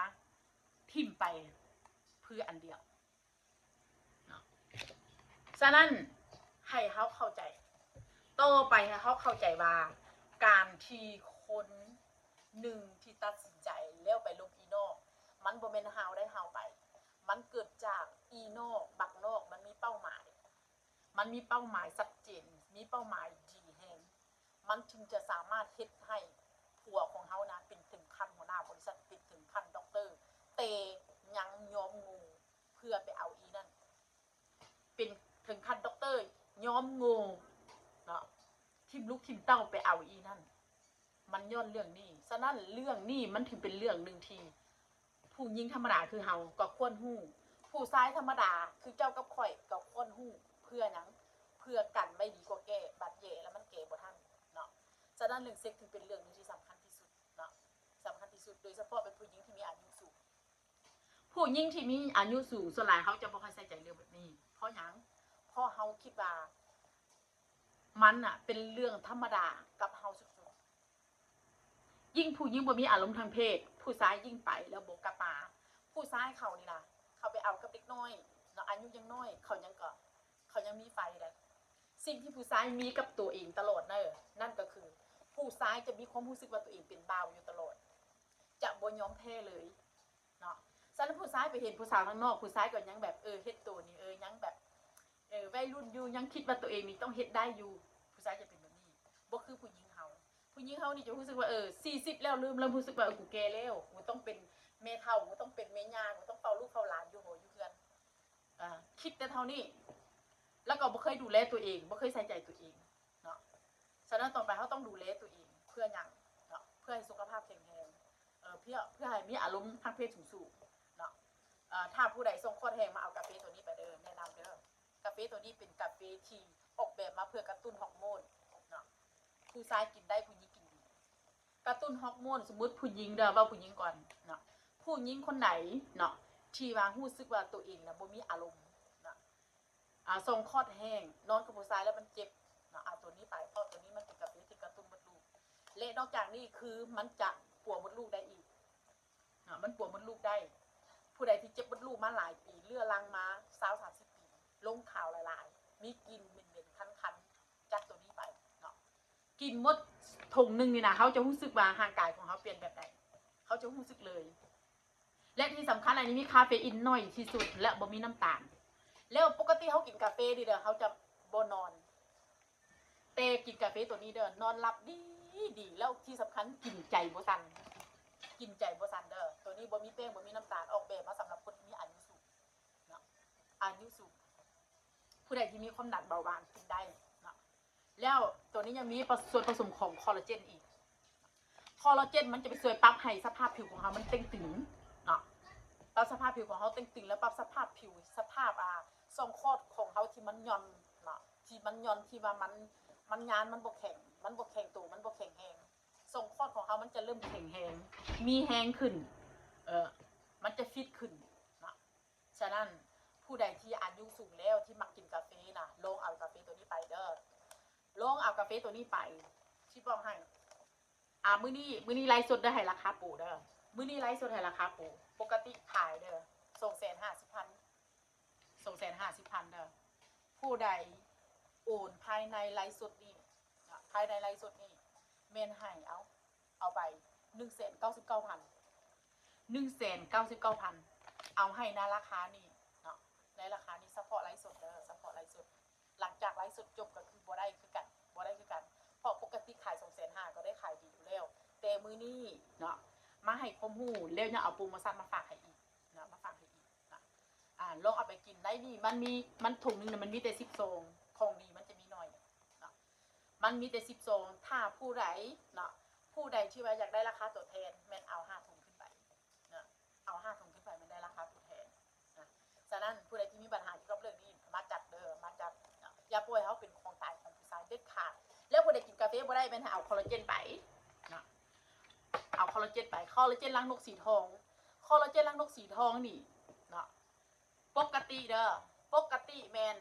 ถิ่มไปเพื่ออันเดียวเนาะ ฉะนั้นให้เฮาเข้าใจ ต่อไปให้เฮาเข้าใจว่า การที่คนหนึ่งที่ตัดสินใจแล้วไปลบอีนอก มันบ่แม่นเฮาได้เฮาไป มันเกิดจากอีนอก บักนอก มันมีเป้าหมาย มันมีเป้าหมายชัดเจน มีเป้าหมายดีแฮง มันจึงจะสามารถเฮ็ดให้ผัวของเฮานะ เป็นถึงขั้นหัวหน้าบริษัท เป็นถึงขั้นด็อกเตอร์ แต่ยังยอมโง่เพื่อไปเอาอีนั่น เป็นถึงขั้นด็อกเตอร์ ยอมโง่เนาะ ถิ่มลูกถิ่มเต้าไปเอาอีนั่น มันย้อนเรื่องนี้ ฉะนั้นเรื่องนี้มันถึงเป็นเรื่องหนึ่งที่ ผู้หญิงธรรมดาคือเฮาก็ควรฮู้ ผู้ชายธรรมดาคือเจ้ากับข้อยก็ควรฮู้ เพื่อหยัง เพื่อกันไว้ดีกว่าแก้ บัดแย่แล้วมันแก้บ่ทันเนาะ ฉะนั้นเรื่องเซ็กถือเป็นเรื่องหนึ่งที่สำคัญที่สุดเนาะ สำคัญที่สุด โดยเฉพาะเป็นผู้หญิงที่มีอายุสูง ผู้หญิงที่มีอายุสูงส่วนหลายเขาจะบ่ค่อยใส่ใจเรื่องแบบนี้ เพราะหยัง เพราะเฮาคิดว่า มันน่ะเป็นเรื่องธรรมดากับเฮาสุดๆ ยิ่งผู้หญิงบ่มีอารมณ์ทางเพศ ผู้ชายยิ่งไปแล้วบ่กลับมา ผู้ชายเขานี่ล่ะ เขาไปเอากับเด็กน้อยเนาะ อายุยังน้อย เขายังก็ เขายังมีไฟได้ สิ่งที่ผู้ชายมีกับตัวเองตลอดเนอะ นั่นก็คือ ผู้ชายจะมีความรู้สึกว่าตัวเองเป็นบ่าวอยู่ตลอด จะบ่ยอมแพ้เลยเนาะ ฉะนั้นผู้ชายไปเห็นผู้สาวทางนอก ผู้ชายก็ยังแบบ เออ เฮ็ดตัวนี่ เออ ยังแบบ เออ วัยรุ่นอยู่ ยังคิดว่าตัวเองนี่ต้องเฮ็ดได้อยู่ ผู้ชายจะเป็นแบบนี้ บ่คือผู้หญิงเฮา ผู้หญิงเฮานี่จะรู้สึกว่า เออ สี่สิบแล้ว เริ่ม เริ่มรู้สึกว่า เออ กูแก่แล้ว กูต้องเป็นแม่เฒ่า กูต้องเป็นแม่ย่า กูต้องเฝ้าลูกเฝ้าหลานอยู่หออยู่เฮือน อ่า คิดแต่เท่านี้ แล้วก็บ่เคยดูแลตัวเอง บ่เคยใส่ใจตัวเองเนาะ ฉะนั้นต่อไปเฮาต้องดูแลตัวเอง เพื่อหยังเนาะ เพื่อให้สุขภาพแข็งแรง เอ่อ เพื่อ เพื่อให้มีอารมณ์ทางเพศสูงๆ เนาะ เอ่อ ถ้าผู้ใดส่งคลอดแฮงมาเอากาเฟตัวนี้ไปเด้อ แนะนำเด้อ กาเฟตัวนี้เป็นกาเฟที่ออกแบบมาเพื่อกระตุ้นฮอร์โมนเนาะ ผู้ชายกินได้ ผู้หญิงกินดี กระตุ้นฮอร์โมน สมมุติผู้หญิงเด้อ เว้าผู้หญิงก่อนเนาะ ผู้หญิงคนใดเนาะ ที่ว่ารู้สึกว่าตัวเองน่ะบ่มีอารมณ์เนาะ อ่า ส่งคลอดแฮง นอนกับผู้ชายแล้วมันเจ็บเนาะ เอาตัวนี้ไป เพราะตัวนี้มันเป็นกาเฟที่กระตุ้นมดลูก และนอกจากนี้คือมันจะปัวมดลูกได้อีกเนาะ มันปัวมดลูกได้ ผู้ใดที่เจ็บมดลูกมาหลายปี เรื้อรังมาซาวสามสิบปี ลงขาวหลายๆ มีกลิ่นเหม็นๆ คันๆ จัดตัวนี้ไปเนาะ กินหมดถุงหนึ่งนี่นะ เขาจะรู้สึกว่าร่างกายของเขาเปลี่ยนแบบใด เขาจะรู้สึกเลย และที่สำคัญอันนี้มีคาเฟอีนน้อยที่สุด และบ่มีน้ำตาล แล้วปกติเขากินกาเฟนี่เด้อ เขาจะบ่นอน แต่กินกาเฟตัวนี้เด้อ นอนหลับดีดี แล้วที่สำคัญกินใจบ่สั่น กินใจบ่สั่นเด้อ ตัวนี้บ่มีแป้ง บ่มีน้ำตาล ออกแบบมาสำหรับคนที่มีอายุสูงเนาะ อายุสูง ผู้ใดที่มีความดันเบาหวานกินได้เนาะ แล้วตัวนี้ยังมีส่วนผสมของคอลลาเจนอีก คอลลาเจนมันจะไปช่วยปรับให้สภาพผิวของเรามันเต่งตึงเนาะ ปรับสภาพผิวของเราเต่งตึง แล้วปรับสภาพผิว สภาพอ่าช่องคลอดของเราที่มันหย่อนเนาะ ที่มันหย่อน ที่ว่ามันมันงานมันบ่แข็ง มันบ่แข็งตัว มันบ่แข็งแรง ช่องคลอดของเรามันจะเริ่มแข็งแรง มีแรงขึ้น เออ มันจะฟิตขึ้นเนาะ ฉะนั้นผู้ใดที่อายุสูงแล้วที่มักกินกาแฟนะ ลองเอากาแฟตัวนี้ไปเด้อ ลองเอากาแฟตัวนี้ไป สิบอกให้ อ่า มื้อนี้ มื้อนี้ไลฟ์สดได้ให้ราคาโปรเด้อ มื้อนี้ไลฟ์สดให้ราคาโปร ปกติขายเด้อ สองแสนห้าสิบพัน สองแสนห้าสิบพันเด้อ ผู้ใดโอนภายในไลฟ์สดนี้ ภายในไลฟ์สดนี้ แม่นให้เอา เอาไป หนึ่งแสนเก้าสิบเก้าพัน หนึ่งแสนเก้าสิบเก้าพัน เอาให้ในราคานี้เนาะ ในราคานี้เฉพาะไลฟ์สดเด้อ เฉพาะไลฟ์สด หลังจากไลฟ์สดจบก็คือบ่ได้คือกัน บ่ได้คือกัน เพราะปกติขายสองแสนห้าก็ได้ขายดีอยู่แล้ว แต่มื้อนี้เนาะ มาให้ความรู้แล้วยังเอาโปรโมชั่นมาฝากให้อีกเนาะ มาฝากให้อีกเนาะ อ่า ลองเอาไปกินได้นี่ มันมี มันถุงหนึ่งเนี่ยมันมีแต่สิบซอง ของดีมันจะมีหน่อยเนาะ มันมีแต่สิบซอง ถ้าผู้ใดเนาะ ผู้ใดที่ว่าอยากได้ราคาตัวแทน แม่นเอาห้าถุงขึ้นไปเนาะ เอาห้าถุงขึ้นไป แม่นได้ราคาตัวแทนนะ ฉะนั้นผู้ใดที่มีปัญหาเกี่ยวกับเรื่องนี้ มาจัดเด้อ มาจัดเนาะ อย่าปล่อยให้เป็นของตายของผู้ชายเด็ดขาด แล้วผู้ใดกินกาแฟบ่ได้ แม่นให้เอาคอลลาเจนไปเนาะ เอาคอลลาเจนไป คอลลาเจนรังนกสีทอง คอลลาเจนรังนกสีทองนี่เนาะ ปกติเด้อ ปกติแม่น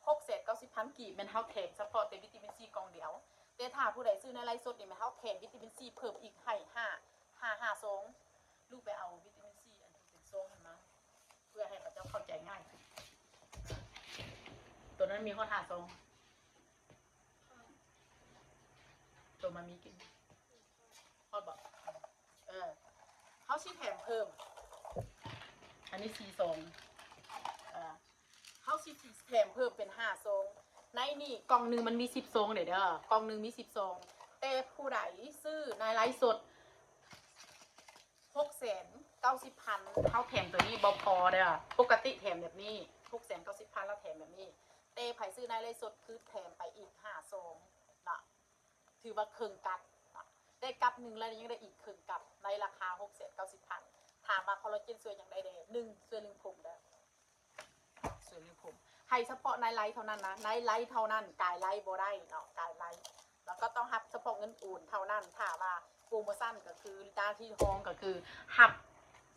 หกแสนเก้าสิบพันกีบ แม่นเฮาแถมเฉพาะแต่วิตามินซีกล่องเดียว แต่ถ้าผู้ใดซื้อในไลฟ์สดนี่ แม่นเฮาแถมวิตามินซีเพิ่มอีกให้ห้า ห้า ห้าซอง ลูกไปเอาวิตามินซีอันที่เป็นซองให้มา เพื่อให้เขาเจ้าเข้าใจง่าย ตัวนั้นมีฮอดห้าซอง ตัวมามีกิน ฮอดบ่ เออ เฮาสิแถมเพิ่ม อันนี้สี่ซอง เออ เฮาสิแถมเพิ่มเป็นห้าซอง ในนี่กล่องหนึ่งมันมีสิบซองเด้อเด้อ กล่องหนึ่งมีสิบซอง แต่ผู้ใดซื้อในไลฟ์สด หกแสนเก้าสิบพัน เฮาแถมตัวนี้บ่พอเด้อ ปกติแถมแบบนี้ หกแสนเก้าสิบพัน แล้วแถมแบบนี้ แต่ไผซื้อในไลฟ์สดคือแถมไปอีกห้าซองเนาะ ถือว่าเคิ่งกับเนาะ ได้กับหนึ่งแล้วยังได้อีกเคิ่งกับ ในราคาหกแสนเก้าสิบพัน ถามว่าคอลลาเจนช่วยหยังได้แด่ หนึ่ง ช่วยเรื่องผมเด้อ ช่วยเรื่องผม ให้เฉพาะในไลฟ์เท่านั้นนะ ในไลฟ์เท่านั้น กายไลฟ์บ่ได้เนาะ กายไลฟ์ แล้วก็ต้องรับเฉพาะเงินโอนเท่านั้น ถ้าว่าโปรโมชั่นก็คือหน้าที่ทองก็คือรับ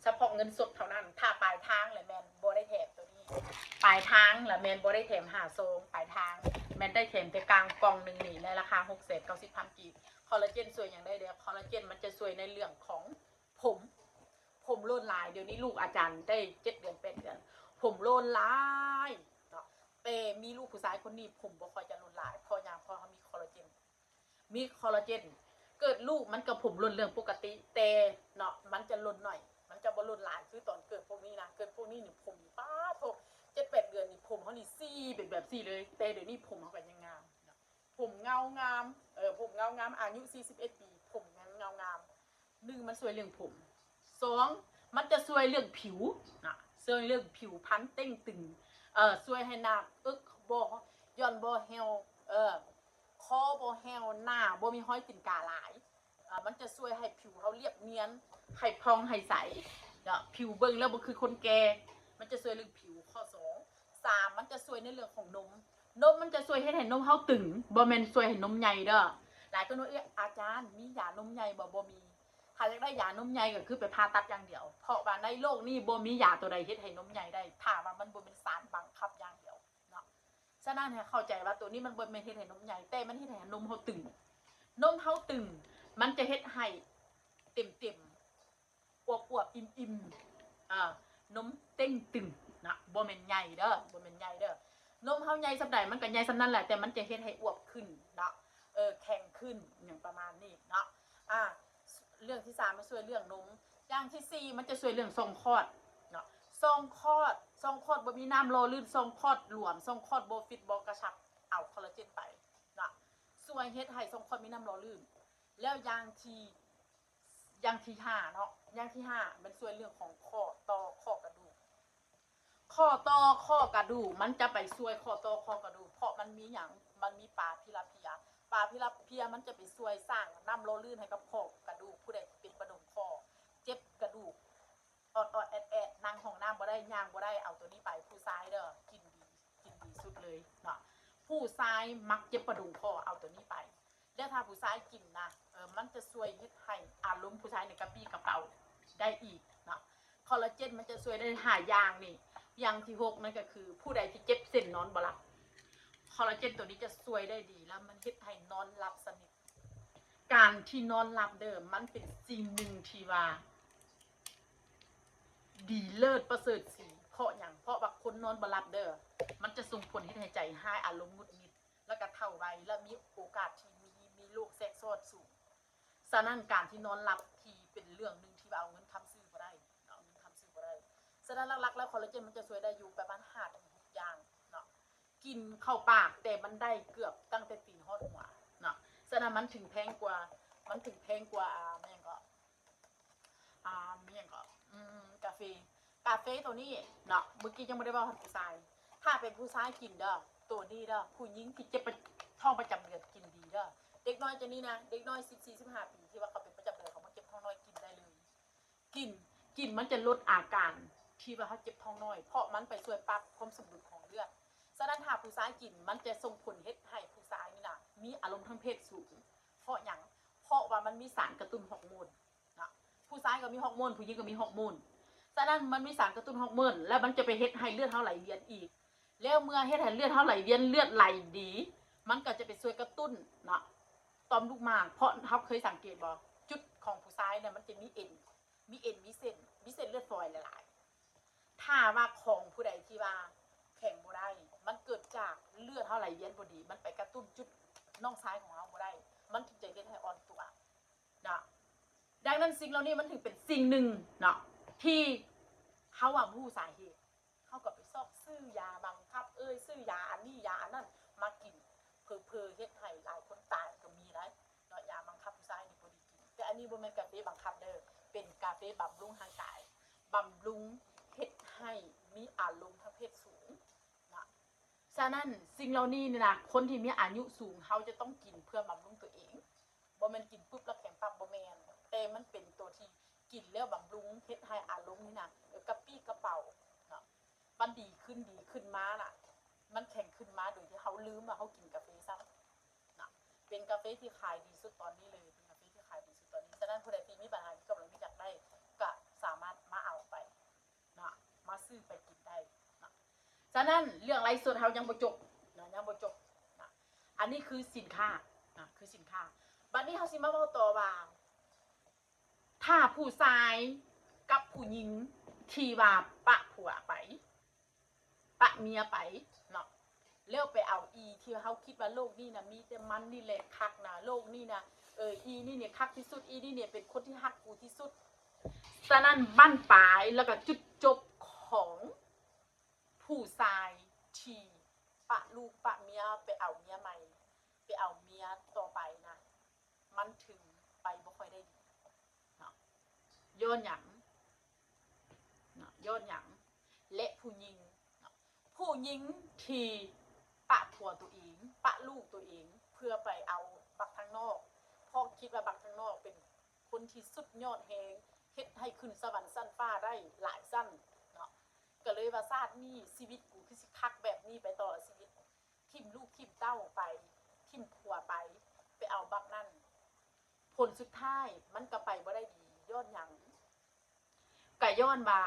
เฉพาะเงินสดเท่านั้น ถ้าปลายทางแหละแม่นบ่ได้แถมตัวนี้ ปลายทางแหละแม่นบ่ได้แถมห้าซอง ปลายทางแม่นได้แถมแต่กลางกล่องหนึ่งนี่ ในราคาหกแสนเก้าสิบพันกีบ คอลลาเจนช่วยหยังได้เด้อ คอลลาเจนมันจะช่วยในเรื่องของผม ผมหล่นหลาย เดี๋ยวนี้ลูกอาจารย์ได้เจ็ดเดือนแปดเดือน ผมหล่นหลายเนาะ แต่มีลูกผู้ชายคนนี้ผมบ่ค่อยจะหล่นหลาย เพราะหยัง เพราะเขามีคอลลาเจน มีคอลลาเจน เกิดลูกมันก็ผมหล่นเรื่องปกติ แต่เนาะ มันจะหล่นหน่อย มันจะบ่หล่นหลาย คือตอนเกิดพวกนี้นะ เกิดพวกนี้นี่ผมนี่ป๊าดโธ่ เจ็ดแปดเดือนนี่ผมเขานี่ซี่เป็นแบบซี่เลย แต่เดี๋ยวนี้ผมเขาก็ยังงามเนาะ ผมเงางาม เออ ผมเงางาม อายุสี่สิบเอ็ดปี ผมยังเงางาม หนึ่ง มันช่วยเรื่องผม สอง มันจะช่วยเรื่องผิวนะ ช่วยเรื่องผิวพรรณเต่งตึง เอ่อ ช่วยให้หน้าเอิกบ่หย่อนบ่เหี่ยว เออ คอบ่แห้ว หน้าบ่มีฮอยตีนกาหลาย เอ่อ มันจะช่วยให้ผิวเราเรียบเนียน ให้ผ่องให้ใสเนาะ ผิวเบิ่งแล้วบ่คือคนแก่ มันจะช่วยเรื่องผิว ข้อสอง สาม มันจะช่วยในเรื่องของนม นมมันจะช่วยเฮ็ดให้นมเฮาตึง บ่แม่นช่วยให้นมใหญ่เด้อ หลายคนว่า "เอ้ย อาจารย์ มียานมใหญ่บ่?" บ่มี ถ้าอยากได้ยานมใหญ่ก็คือไปผ่าตัดอย่างเดียว เพราะว่าในโลกนี้บ่มียาตัวใดเฮ็ดให้นมใหญ่ได้ ถ้าว่ามันบ่เป็นสารบังคับอย่างเดียวเนาะ ฉะนั้นให้เข้าใจว่าตัวนี้มันบ่แม่นเฮ็ดให้นมใหญ่ แต่มันเฮ็ดให้นมเฮาตึง นมเฮาตึง มันจะเฮ็ดให้เต็มๆ อวบๆ อิ่มๆ อ่า นมเต่งตึงนะ บ่แม่นใหญ่เด้อ บ่แม่นใหญ่เด้อ นมเฮาใหญ่ส่ำใดมันก็ใหญ่ส่ำนั้นแหละ แต่มันจะเฮ็ดให้อวบขึ้นเนาะ เออ แข็งขึ้น หยังประมาณนี้เนาะ อ่า เรื่องที่สามมันช่วยเรื่องนม อย่างที่สี่มันจะช่วยเรื่องช่องคลอดเนาะ ช่องคลอด ช่องคลอดบ่มีน้ำหล่อลื่น ช่องคลอดหลวม ช่องคลอดบ่ฟิตบ่กระชับ เอาคอลลาเจนไปเนาะ ช่วยเฮ็ดให้ช่องคลอดมีน้ำหล่อลื่น แล้วอย่างที่ อย่างที่ห้าเนาะ อย่างที่ห้ามันช่วยเรื่องของข้อต่อข้อกระดูก ข้อต่อข้อกระดูก มันจะไปช่วยข้อต่อข้อกระดูก เพราะมันมีหยัง ไม มันมีปลาพิลาเพีย ปลาพิลาเพียมันจะไปช่วยสร้างน้ำหล่อลื่นให้กับข้อกระดูก ผู้ใดที่เป็นประดงข้อ เจ็บกระดูก ออดๆแอดๆ นั่งห้องน้ำบ่ได้ ย่างบ่ได้ เอาตัวนี้ไป ผู้ชายเด้อ กินดี กินดีสุดเลยเนาะ ผู้ชายมักเจ็บประดงข้อ เอาตัวนี้ไป แล้วถ้าผู้ชายกินนะ เออ มันจะช่วยเฮ็ดให้อารมณ์ผู้ชายเนี่ยกระปรี้กระเปร่าได้อีกเนาะ คอลลาเจนมันจะช่วยได้ห้าอย่างนี่ อย่างที่หกนั่นก็คือ ผู้ใดที่เจ็บเส้นนอนบ่หลับ คอลลาเจนตัวนี้จะช่วยได้ดี แล้วมันเฮ็ดให้นอนหลับสนิท การที่นอนหลับเด้อ มันเป็นสิ่งหนึ่งที่ว่า ดีเลิศประเสริฐศรี เพราะหยัง เพราะว่าคนนอนบ่หลับเด้อ มันจะส่งผลเฮ็ดให้ใจฮ้าย อารมณ์หงุดหงิด แล้วก็เฒ่าไว และมีโอกาสที่มี มีโรคแทรกซ้อนสูง ฉะนั้นการที่นอนหลับที่เป็นเรื่องหนึ่งที่ว่าเอาเงินคำซื้อบ่ได้เนาะ เอาเงินคำซื้อบ่ได้ ฉะนั้นหลักๆแล้วคอลลาเจนมันจะช่วยได้อยู่ประมาณห้าถึงหกอย่างเนาะ กินเข้าปากแต่มันได้เกือบตั้งแต่ตีนฮอดหัวเนาะ ฉะนั้นมันถึงแพงกว่า มันถึงแพงกว่า อ่า แม่นก็ อ่า แม่นก็ อืม กาเฟ กาเฟตัวนี้เนาะ เมื่อกี้ยังบ่ได้เว้าฮอดผู้ชาย ถ้าเป็นผู้ชายกินเด้อ ตัวนี้เด้อ ผู้หญิงที่เจ็บประ ท้องประจำเดือนกินดีเด้อ เด็กน้อยจั่งนี้นะ เด็กน้อยสิบสี่ สิบห้าปีที่ว่าเขาเป็นประจำเดือน เขามาเจ็บท้องน้อย กินได้เลย กิน กินมันจะลดอาการที่ว่าเขาเจ็บท้องน้อย เพราะมันไปช่วยปรับความสมดุลของเลือด ฉะนั้นถ้าผู้ชายกินมันจะส่งผลเฮ็ดให้ผู้ชายนี่นะมีอารมณ์ทางเพศสูง เพราะหยัง เพราะว่ามันมีสารกระตุ้นฮอร์โมนเนาะ ผู้ชายก็มีฮอร์โมน ผู้หญิงก็มีฮอร์โมน ฉะนั้นมันมีสารกระตุ้นฮอร์โมน แล้วมันจะไปเฮ็ดให้เลือดเฮาไหลเวียนอีก แล้วเมื่อเฮ็ดให้เลือดเฮาไหลเวียน เลือดไหลดี มันก็จะไปช่วยกระตุ้นเนาะ ต่อมลูกหมาก เพราะเฮาเคยสังเกตบ่ จุดของผู้ชายเนี่ยมันจะมีเอ็น มีเอ็น มีเส้น มีเส้นเลือดฝอยหลายๆ ถ้าว่าของผู้ใดที่ว่าแข็งบ่ได้ มันเกิดจากเลือดเฮาไหลเวียนบ่ดี มันไปกระตุ้นจุดน้องชายของเฮาบ่ได้ มันถึงจะเฮ็ดให้อ่อนตัวเนาะ ดังนั้นสิ่งเหล่านี้มันถึงเป็นสิ่งหนึ่งเนาะ ที่เฮาอะบ่ฮู้สาเหตุ เฮาก็ไปซอกซื้อยาบังคับเอ่ย ซื้อยาอันนี้ยาอันนั้นมากิน เผลอๆเฮ็ดให้หลายคนตายก็มีหลายเนาะ ยาบังคับผู้ชายนี่บ่ดีกิน แต่อันนี้บ่แม่นกาเฟบังคับเด้อ เป็นกาเฟบำรุงร่างกาย บำรุงเฮ็ดให้มีอารมณ์ทางเพศสูงเนาะ ฉะนั้นสิ่งเหล่านี้นี่นะ คนที่มีอายุสูง เฮาจะต้องกินเพื่อบำรุงตัวเอง บ่แม่นกินปุ๊บแล้วแข็งปั๊บ บ่แม่น แต่มันเป็นตัวที่กินแล้วบำรุง เฮ็ดให้อารมณ์นี่นะ เออ กระปรี้กระเปร่าเนาะ มันดีขึ้น ดีขึ้นมาน่ะ มันแข็งขึ้นมาโดยที่เฮาลืมว่าเฮากินกาเฟซ้ำเนาะ เป็นกาเฟที่ขายดีสุดตอนนี้เลย เป็นกาเฟที่ขายดีสุดตอนนี้ ฉะนั้นผู้ใดที่มีปัญหาเกี่ยวกับเรื่องนี้อยากได้ ก็สามารถมาเอาไปเนาะ มาซื้อไปกินได้เนาะ ฉะนั้นเรื่องไลฟ์สดเฮายังบ่จบเนาะ ยังบ่จบเนาะ อันนี้คือสินค้าเนาะ คือสินค้า บัดนี้เฮาสิมาเว้าต่อว่า ถ้าผู้ชายกับผู้หญิงที่ว่าปะผัวไป ปะเมียไปเนาะ แล้วไปเอาอีที่เฮาคิดว่าโลกนี้นะมีแต่มันนี่แหละคักนะ โลกนี้นะ เออ อีนี่เนี่ยคักที่สุด อีนี่เนี่ยเป็นคนที่ฮักกูที่สุด ฉะนั้นบั้นปลายแล้วก็จุดจบของผู้ชายที่ปะลูกปะเมียไปเอาเมียใหม่ ไปเอาเมียต่อไปนะ มันถึงไปบ่ค่อยได้ดีเนาะ ย้อนหยังเนาะ ย้อนหยัง และผู้หญิงเนาะ ผู้หญิงที่ปะผัวตัวเอง ปะลูกตัวเอง เพื่อไปเอาบักทางนอก เพราะคิดว่าบักทางนอกเป็นคนที่สุดยอดแฮง เฮ็ดให้ขึ้นสวรรค์ชั้นฟ้าได้หลายชั้นเนาะ ก็เลยว่าชาตินี้ชีวิตกูคือสิคักแบบนี้ไปตลอดชีวิต ถิ่มลูกถิ่มเต้าไป ถิ่มผัวไป ไปเอาบักนั่น ผลสุดท้ายมันก็ไปบ่ได้ดี ย้อนหยัง ก็ย้อนว่า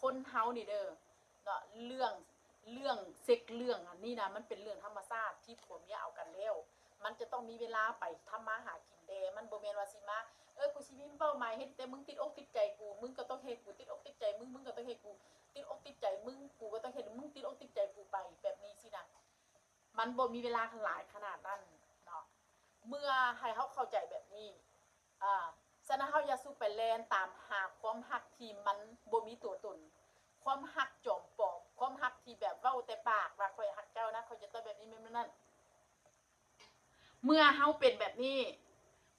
คนเฮานี่เด้อเนาะ เรื่อง เรื่องเซ็กเรื่องอันนี้นะ มันเป็นเรื่องธรรมชาติที่ผัวเมียเอากันแล้ว มันจะต้องมีเวลาไปทำมาหากินแด่ มันบ่แม่นว่าสิมา เออ กูสิมีเป้าหมายเฮ็ด แต่มึงติดอกติดใจกู มึงก็ต้องเฮ็ด กูติดอกติดใจมึง มึงก็ต้องเฮ็ด กูติดอกติดใจมึง กูก็ต้องเฮ็ด มึงติดอกติดใจกูไป แบบนี้สินะ มันบ่มีเวลาหลายขนาดนั้นเนาะ เมื่อให้เฮาเข้าใจแบบนี้ อ่า ฉะนั้นเฮาอย่าสู่ไปแล่นตามหาความฮักที่มันบ่มีตัวตน ความฮักจอมปลอม ความฮักที่แบบเว้าแต่ปากว่าข้อยฮักเจ้านะ ข้อยจะต้องแบบนี้แบบนั้น เมื่อเฮาเป็นแบบนี้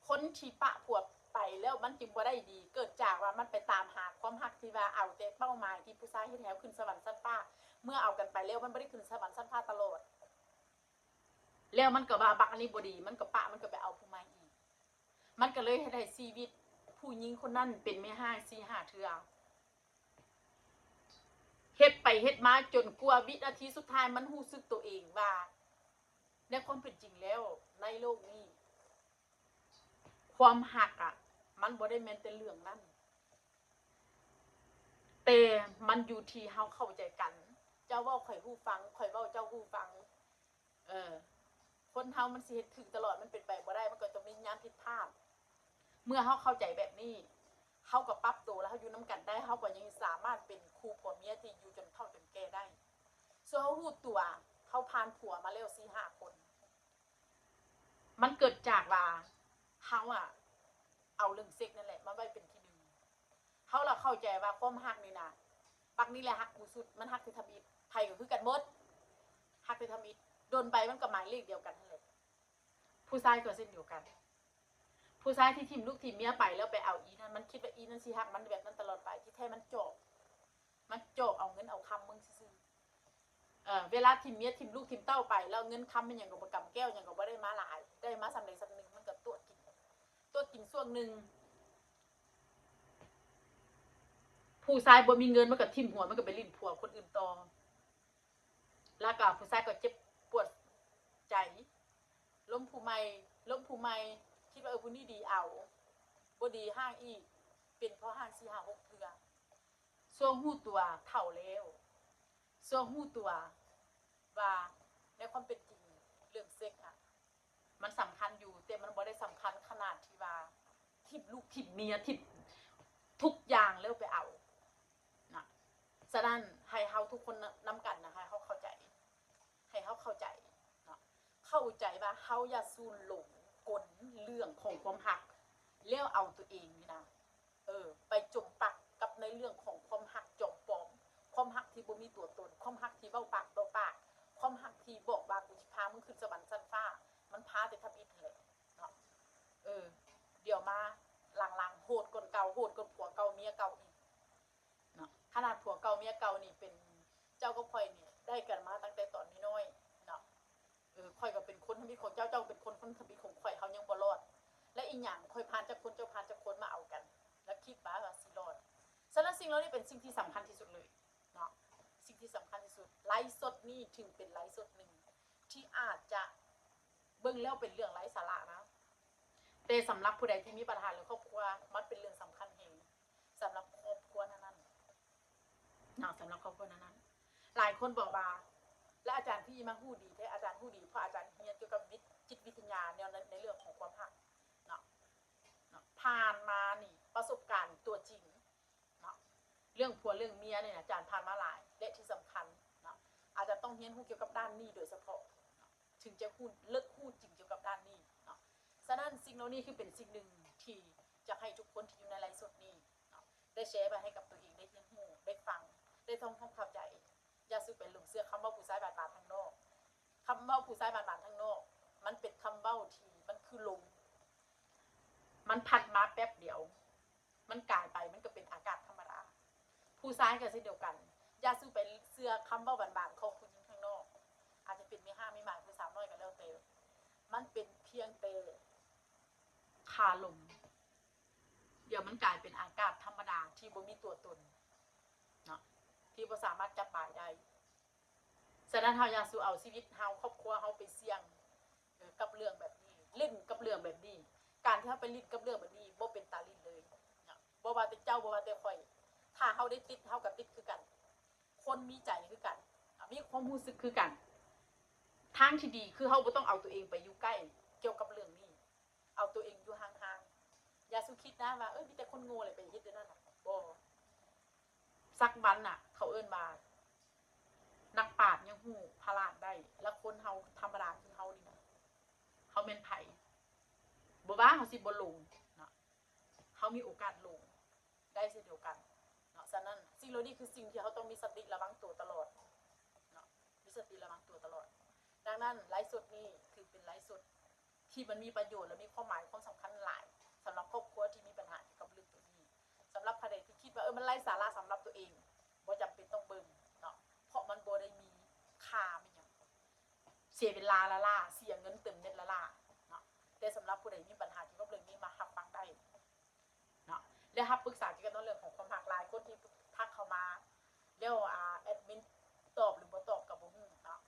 คนที่ปะผัวไปแล้วมันจึงบ่ได้ดี เกิดจากว่ามันไปตามหาความฮักที่ว่าเอาแต่เป้าหมายที่ผู้ชายเฮ็ดให้เฮาขึ้นสวรรค์ชั้นฟ้า เมื่อเอากันไปแล้วมันบ่ได้ขึ้นสวรรค์ชั้นฟ้าตลอด แล้วมันก็ว่าบักอันนี้บ่ดี มันก็ปะ มันก็ไปเอาผู้ใหม่อีก มันก็เลยเฮ็ดให้ชีวิตผู้หญิงคนนั้นเป็นแม่ฮ้างสี่ห้าเทื่อ เฮ็ดไปเฮ็ดมาจนกว่าวินาทีสุดท้ายมันรู้สึกตัวเองว่า ในความเป็นจริงแล้วในโลกนี้ ความฮักอะ มันบ่ได้แม่นแต่เรื่องนั้น แต่มันอยู่ที่เฮาเข้าใจกัน เจ้าเว้าข้อยฮู้ฟัง ข้อยเว้าเจ้าฮู้ฟัง เออ คนเฮามันสิเฮ็ดถืกตลอด มันเป็นไปบ่ได้ มันก็ต้องมียามผิดพลาด เมื่อเฮาเข้าใจแบบนี้ เฮาก็ปรับตัวแล้วเฮาอยู่นำกันได้ เฮาก็ยังสามารถเป็นคู่ผัวเมียที่อยู่จนเฒ่าจนแก่ได้ ส่วนเฮาฮู้ตัว เฮาผ่านผัวมาแล้วสี่ห้าคน มันเกิดจากว่าเฮาอะ เอาเรื่องเซ็กนั่นแหละมาไว้เป็นที่หนึ่ง เฮาละเข้าใจว่าความฮักนี่นะ บักนี่แหละฮักกูสุด มันฮักแต่ทำอิฐ ไผก็คือกันหมด ฮักแต่ทำอิฐ โดนไปมันก็หมายเลขเดียวกันนั่นแหละ ผู้ชายก็เช่นเดียวกัน ผู้ชายที่ถิ่มลูกถิ่มเมียไปแล้วไปเอาอีนั่น มันคิดว่าอีนั่นสิฮักมันแบบนั้นตลอดไป ที่แท้มันจอบ มันจอบเอาเงินเอาคำมึงซื่อๆ เออ เวลาถิ่มเมียถิ่มลูกถิ่มเต้าไป แล้วเงินคำมันหยังก็บ่กำแก้วหยังก็บ่ได้มาหลาย ได้มาส่ำใดส่ำหนึ่ง มันก็ตวดกิน ตวดกินช่วงหนึ่ง ผู้ชายบ่มีเงินมันก็ถิ่มหัว มันก็ไปลิ้นผัวคนอื่นต่อ แล้วก็ผู้ชายก็เจ็บปวดใจ ล้มผู้ใหม่ ล้มผู้ใหม่ คิดว่า เออ ผู้นี้ดีเอา บ่ดีฮ้างอีก เป็นเพราะฮ้างสี่ห้าหกเทื่อ ส่วนฮู้ตัวเฒ่าแล้ว ส่วนฮู้ตัวว่าในความเป็นจริงเรื่องเซ็กอะ มันสำคัญอยู่ แต่มันบ่ได้สำคัญขนาดที่ว่าถิ่มลูกถิ่มเมียถิ่มทุกอย่างแล้วไปเอานะ ฉะนั้นให้เฮาทุกคนนำกันนะ ให้เฮาเข้าใจ ให้เฮาเข้าใจเนาะ เข้าใจว่าเฮาอย่าสู่หลงกลเรื่องของความฮัก แล้วเอาตัวเองนี่นะ เออ ไปจมปักกับในเรื่องของความฮักจอมปลอม ความฮักที่บ่มีตัวตน ความฮักที่เว้าปากต่อปาก ความฮักที่บอกว่ากูสิพามึงขึ้นสวรรค์ชั้นฟ้า มันพาแต่ทำอิฐนั่นแหละเนาะ เออ เดี๋ยวมาหลังๆ โหดกว่าเก่า โหดกว่าผัวเก่าเมียเก่าอีกเนาะ ขนาดผัวเก่าเมียเก่านี่เป็นเจ้ากับข่อยนี่ได้กันมาตั้งแต่ตอนน้อยๆ เนาะ เออ ข่อยก็เป็นคนทำอิฐของเจ้า เจ้าก็เป็นคน คนทำอิฐของข่อย เฮายังบ่รอด และอีกอย่างข่อยผ่านจักคน เจ้าผ่านจักคนมาเอากัน แล้วคิดว่าสิรอด ฉะนั้นสิ่งเหล่านี้เป็นสิ่งที่สำคัญที่สุดเลยเนาะ สิ่งที่สำคัญที่สุด ไลฟ์สดนี่ถึงเป็นไลฟ์สดหนึ่งที่อาจจะเบิ่งแล้วเป็นเรื่องไร้สาระนะ แต่สำหรับผู้ใดที่มีปัญหาเรื่องครอบครัว มันเป็นเรื่องสำคัญแฮงสำหรับครอบครัวนั้นๆ เนาะ สำหรับครอบครัวนั้นๆ หลายคนบอกว่า แล้วอาจารย์คือมาฮู้ดีแท้ อาจารย์ฮู้ดี เพราะอาจารย์เรียนเกี่ยวกับวิทย์ จิตวิทยาแนวใน ในเรื่องของความฮักเนาะ เนาะ ผ่านมานี่ประสบการณ์ตัวจริงเนาะ เรื่องผัวเรื่องเมียเนี่ยนะ อาจารย์ผ่านมาหลาย และที่สำคัญเนาะ อาจารย์ต้องเรียนรู้เกี่ยวกับด้านนี้โดยเฉพาะเนาะ ถึงจะฮู้ เลิกฮู้จริงเกี่ยวกับด้านนี้เนาะ ฉะนั้นสิ่งเหล่านี้คือเป็นสิ่งหนึ่งที่จะให้ทุกคนที่อยู่ในไลฟ์สดนี้เนาะ ได้แชร์ไปให้กับตัวเอง ได้เรียนรู้ ได้ฟัง ได้ทำความเข้าใจ อย่าสู่ไปหลงเชื่อคำเว้าผู้ชายบาดๆ ทางนอก คำเว้าผู้ชายบาดๆ ทางนอก มันเป็นคำเว้าที่มันคือลม มันพัดมาแป๊บเดียว มันกายไป มันก็เป็นอากาศธรรมดา ผู้ชายก็เช่นเดียวกัน อย่าสู่ไปเชื่อคำเว้าบาดๆ ของผู้หญิงทางนอก อาจจะเป็นแม่ฮ้างแม่หมาย ผู้สาวน้อยก็แล้วแต่ มันเป็นเพียงแต่คาลม เดี๋ยวมันกลายเป็นอากาศธรรมดาที่บ่มีตัวตนเนาะ ที่บ่สามารถจับปายได้ ฉะนั้นเฮาอย่าสู่เอาชีวิตเฮา ครอบครัวเฮาไปเสี่ยง เออ กับเรื่องแบบนี้ เล่นกับเรื่องแบบนี้ การที่เฮาไปเล่นกับเรื่องแบบนี้ บ่เป็นตาเล่นเลยเนาะ บ่ว่าแต่เจ้า บ่ว่าแต่ข่อย ถ้าเฮาได้ติด เฮาก็ติดคือกัน คนมีใจคือกัน มีความรู้สึกคือกัน ทางที่ดีคือเฮาบ่ต้องเอาตัวเองไปอยู่ใกล้เกี่ยวกับเรื่องนี้ เอาตัวเองอยู่ห่างๆ อย่าสู่คิดนะว่า เอ้ย มีแต่คนโง่เลยไปเฮ็ดเรื่องนั้นน่ะ บ่ สักวันน่ะ เขาเอิ้นว่า นักปราชญ์ยังฮู้พระราชได้ แล้วคนเฮาธรรมดาคือเฮานี่นะ เฮาแม่นไผ บ่ว่าเฮาสิบ่หลงเนาะ เฮามีโอกาสหลงได้เช่นเดียวกันเนาะ ฉะนั้นสิ่งเหล่านี้คือสิ่งที่เฮาต้องมีสติระวังตัวตลอดเนาะ มีสติระวังตัวตลอด ดังนั้นไลฟ์สดนี้ถือเป็นไลฟ์สดที่มันมีประโยชน์และมีความหมายความสำคัญหลายสำหรับครอบครัวที่มีปัญหาเกี่ยวกับเรื่องตัวนี้ สำหรับใครที่คิดว่า เออ มันไร้สาระสำหรับตัวเอง บ่จำเป็นต้องเบิ่งเนาะ เพราะมันบ่ได้มีค่ามีหยัง เสียเวลาล้าๆ เสียเงินเติมเน็ตล้าๆ เนาะ แต่สำหรับผู้ใดมีปัญหาเกี่ยวกับเรื่องนี้มารับฟังได้เนาะ และรับปรึกษาเกี่ยวกับเรื่องของความรัก หลายคนที่ทักเข้ามา แล้ว อ่า แอดมินตอบหรือบ่ตอบก็บ่ฮู้เนาะ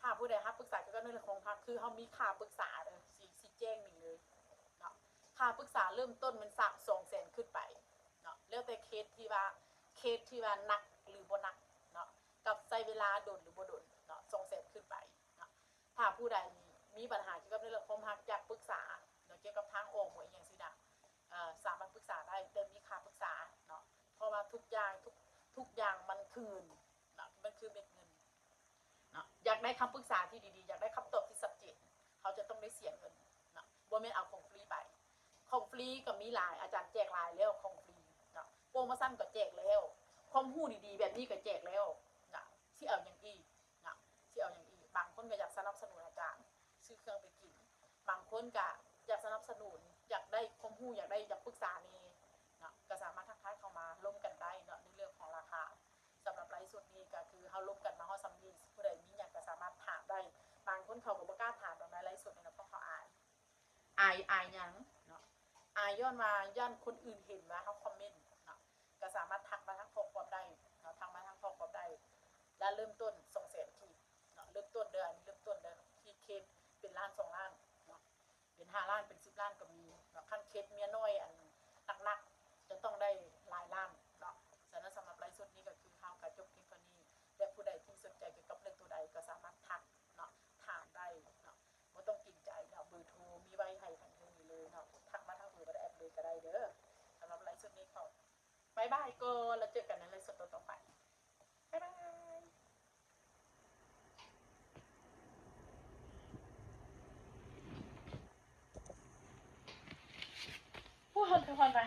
ถ้าผู้ใดรับปรึกษาเกี่ยวกับเรื่องของความรัก คือเฮามีค่าปรึกษาเด้อ สิ สิแจ้งนี่เลยเนาะ ค่าปรึกษาเริ่มต้นมันสัก สองแสน ขึ้นไปเนาะ แล้วแต่เคสที่ว่า เคสที่ว่าหนักหรือบ่หนักเนาะ กับใช้เวลาโดนหรือบ่โดนเนาะ สองแสน ขึ้นไปเนาะ ถ้าผู้ใดมีปัญหาเกี่ยวกับในเรื่องความรัก อยากปรึกษาเนาะ เกี่ยวกับทางออกบ่อีหยังซี้นะ เอ่อ สามารถปรึกษาได้ แต่มีค่าปรึกษาเนาะ เพราะว่าทุกอย่าง ทุก ทุกอย่างมันคือเงินเนาะ มันคือเม็ดเงินเนาะ อยากได้คำปรึกษาที่ดีๆ อยากได้คำตอบที่ชัดเจน เขาจะต้องได้เสียเงินเนาะ บ่แม่นเอาของฟรีไป ของฟรีก็มีหลาย อาจารย์แจกหลายแล้วของฟรีเนาะ โปรโมชั่นก็แจกแล้ว ความรู้ดีๆ แบบนี้ก็แจกแล้วเนาะ สิเอาหยังอีกเนาะ สิเอาหยังอีก บางคนก็อยากสนับสนุนอาจารย์ ซื้อเครื่องไปกิน บางคนก็อยากสนับสนุน อยากได้ความรู้ อยากได้ อยากปรึกษาแหน่เนาะ ก็สามารถทักทายเข้ามาร่วมกันได้เนาะ ในเรื่องของราคา สำหรับไลฟ์สดนี้ก็คือเฮาร่วมกันมาฮอดส่ำนี้ ผู้ใดมีหยังก็สามารถถามได้ บางคนเขาก็บ่กล้าถามดอกในไลฟ์สดนี่นะ เพราะเขาอาย อาย อายหยังเนาะ อายย้อนว่าย้านคนอื่นเห็นว่าเฮาคอมเมนต์เนาะ ก็สามารถทักมาทางข้อความได้เนาะ ทักมาทางข้อความได้ และเริ่มต้น สองแสน กีบเนาะ เริ่มต้นเด้อ อันนี้เริ่มต้นเด้อ ที่เคสเป็นล้าน สองล้านเนาะ เป็น ห้าล้าน เป็น สิบล้าน ก็มีเนาะ คันเคสเมียน้อยอันหนักๆ จะต้องได้หลายล้านเนาะ ฉะนั้นสำหรับไลฟ์สดนี้ก็คือเฮาก็จบเพียงเท่านี้ และผู้ใดที่สนใจเกี่ยวกับเรื่องตัวใดก็สามารถทักเนาะ ถามได้เนาะ บ่ต้องเกรงใจเนาะ เบอร์โทรมีไว้ให้ทางเทิงนี้เลยเนาะ ทักมาทางเบอร์ WhatsApp เลยก็ได้เด้อ สำหรับไลฟ์สดนี้ขอบ๊ายบายก่อน แล้วเจอกันในไลฟ์สดต่อๆไป บ๊ายบาย โอ้ย ฮ้อนไป ฮ้อนไป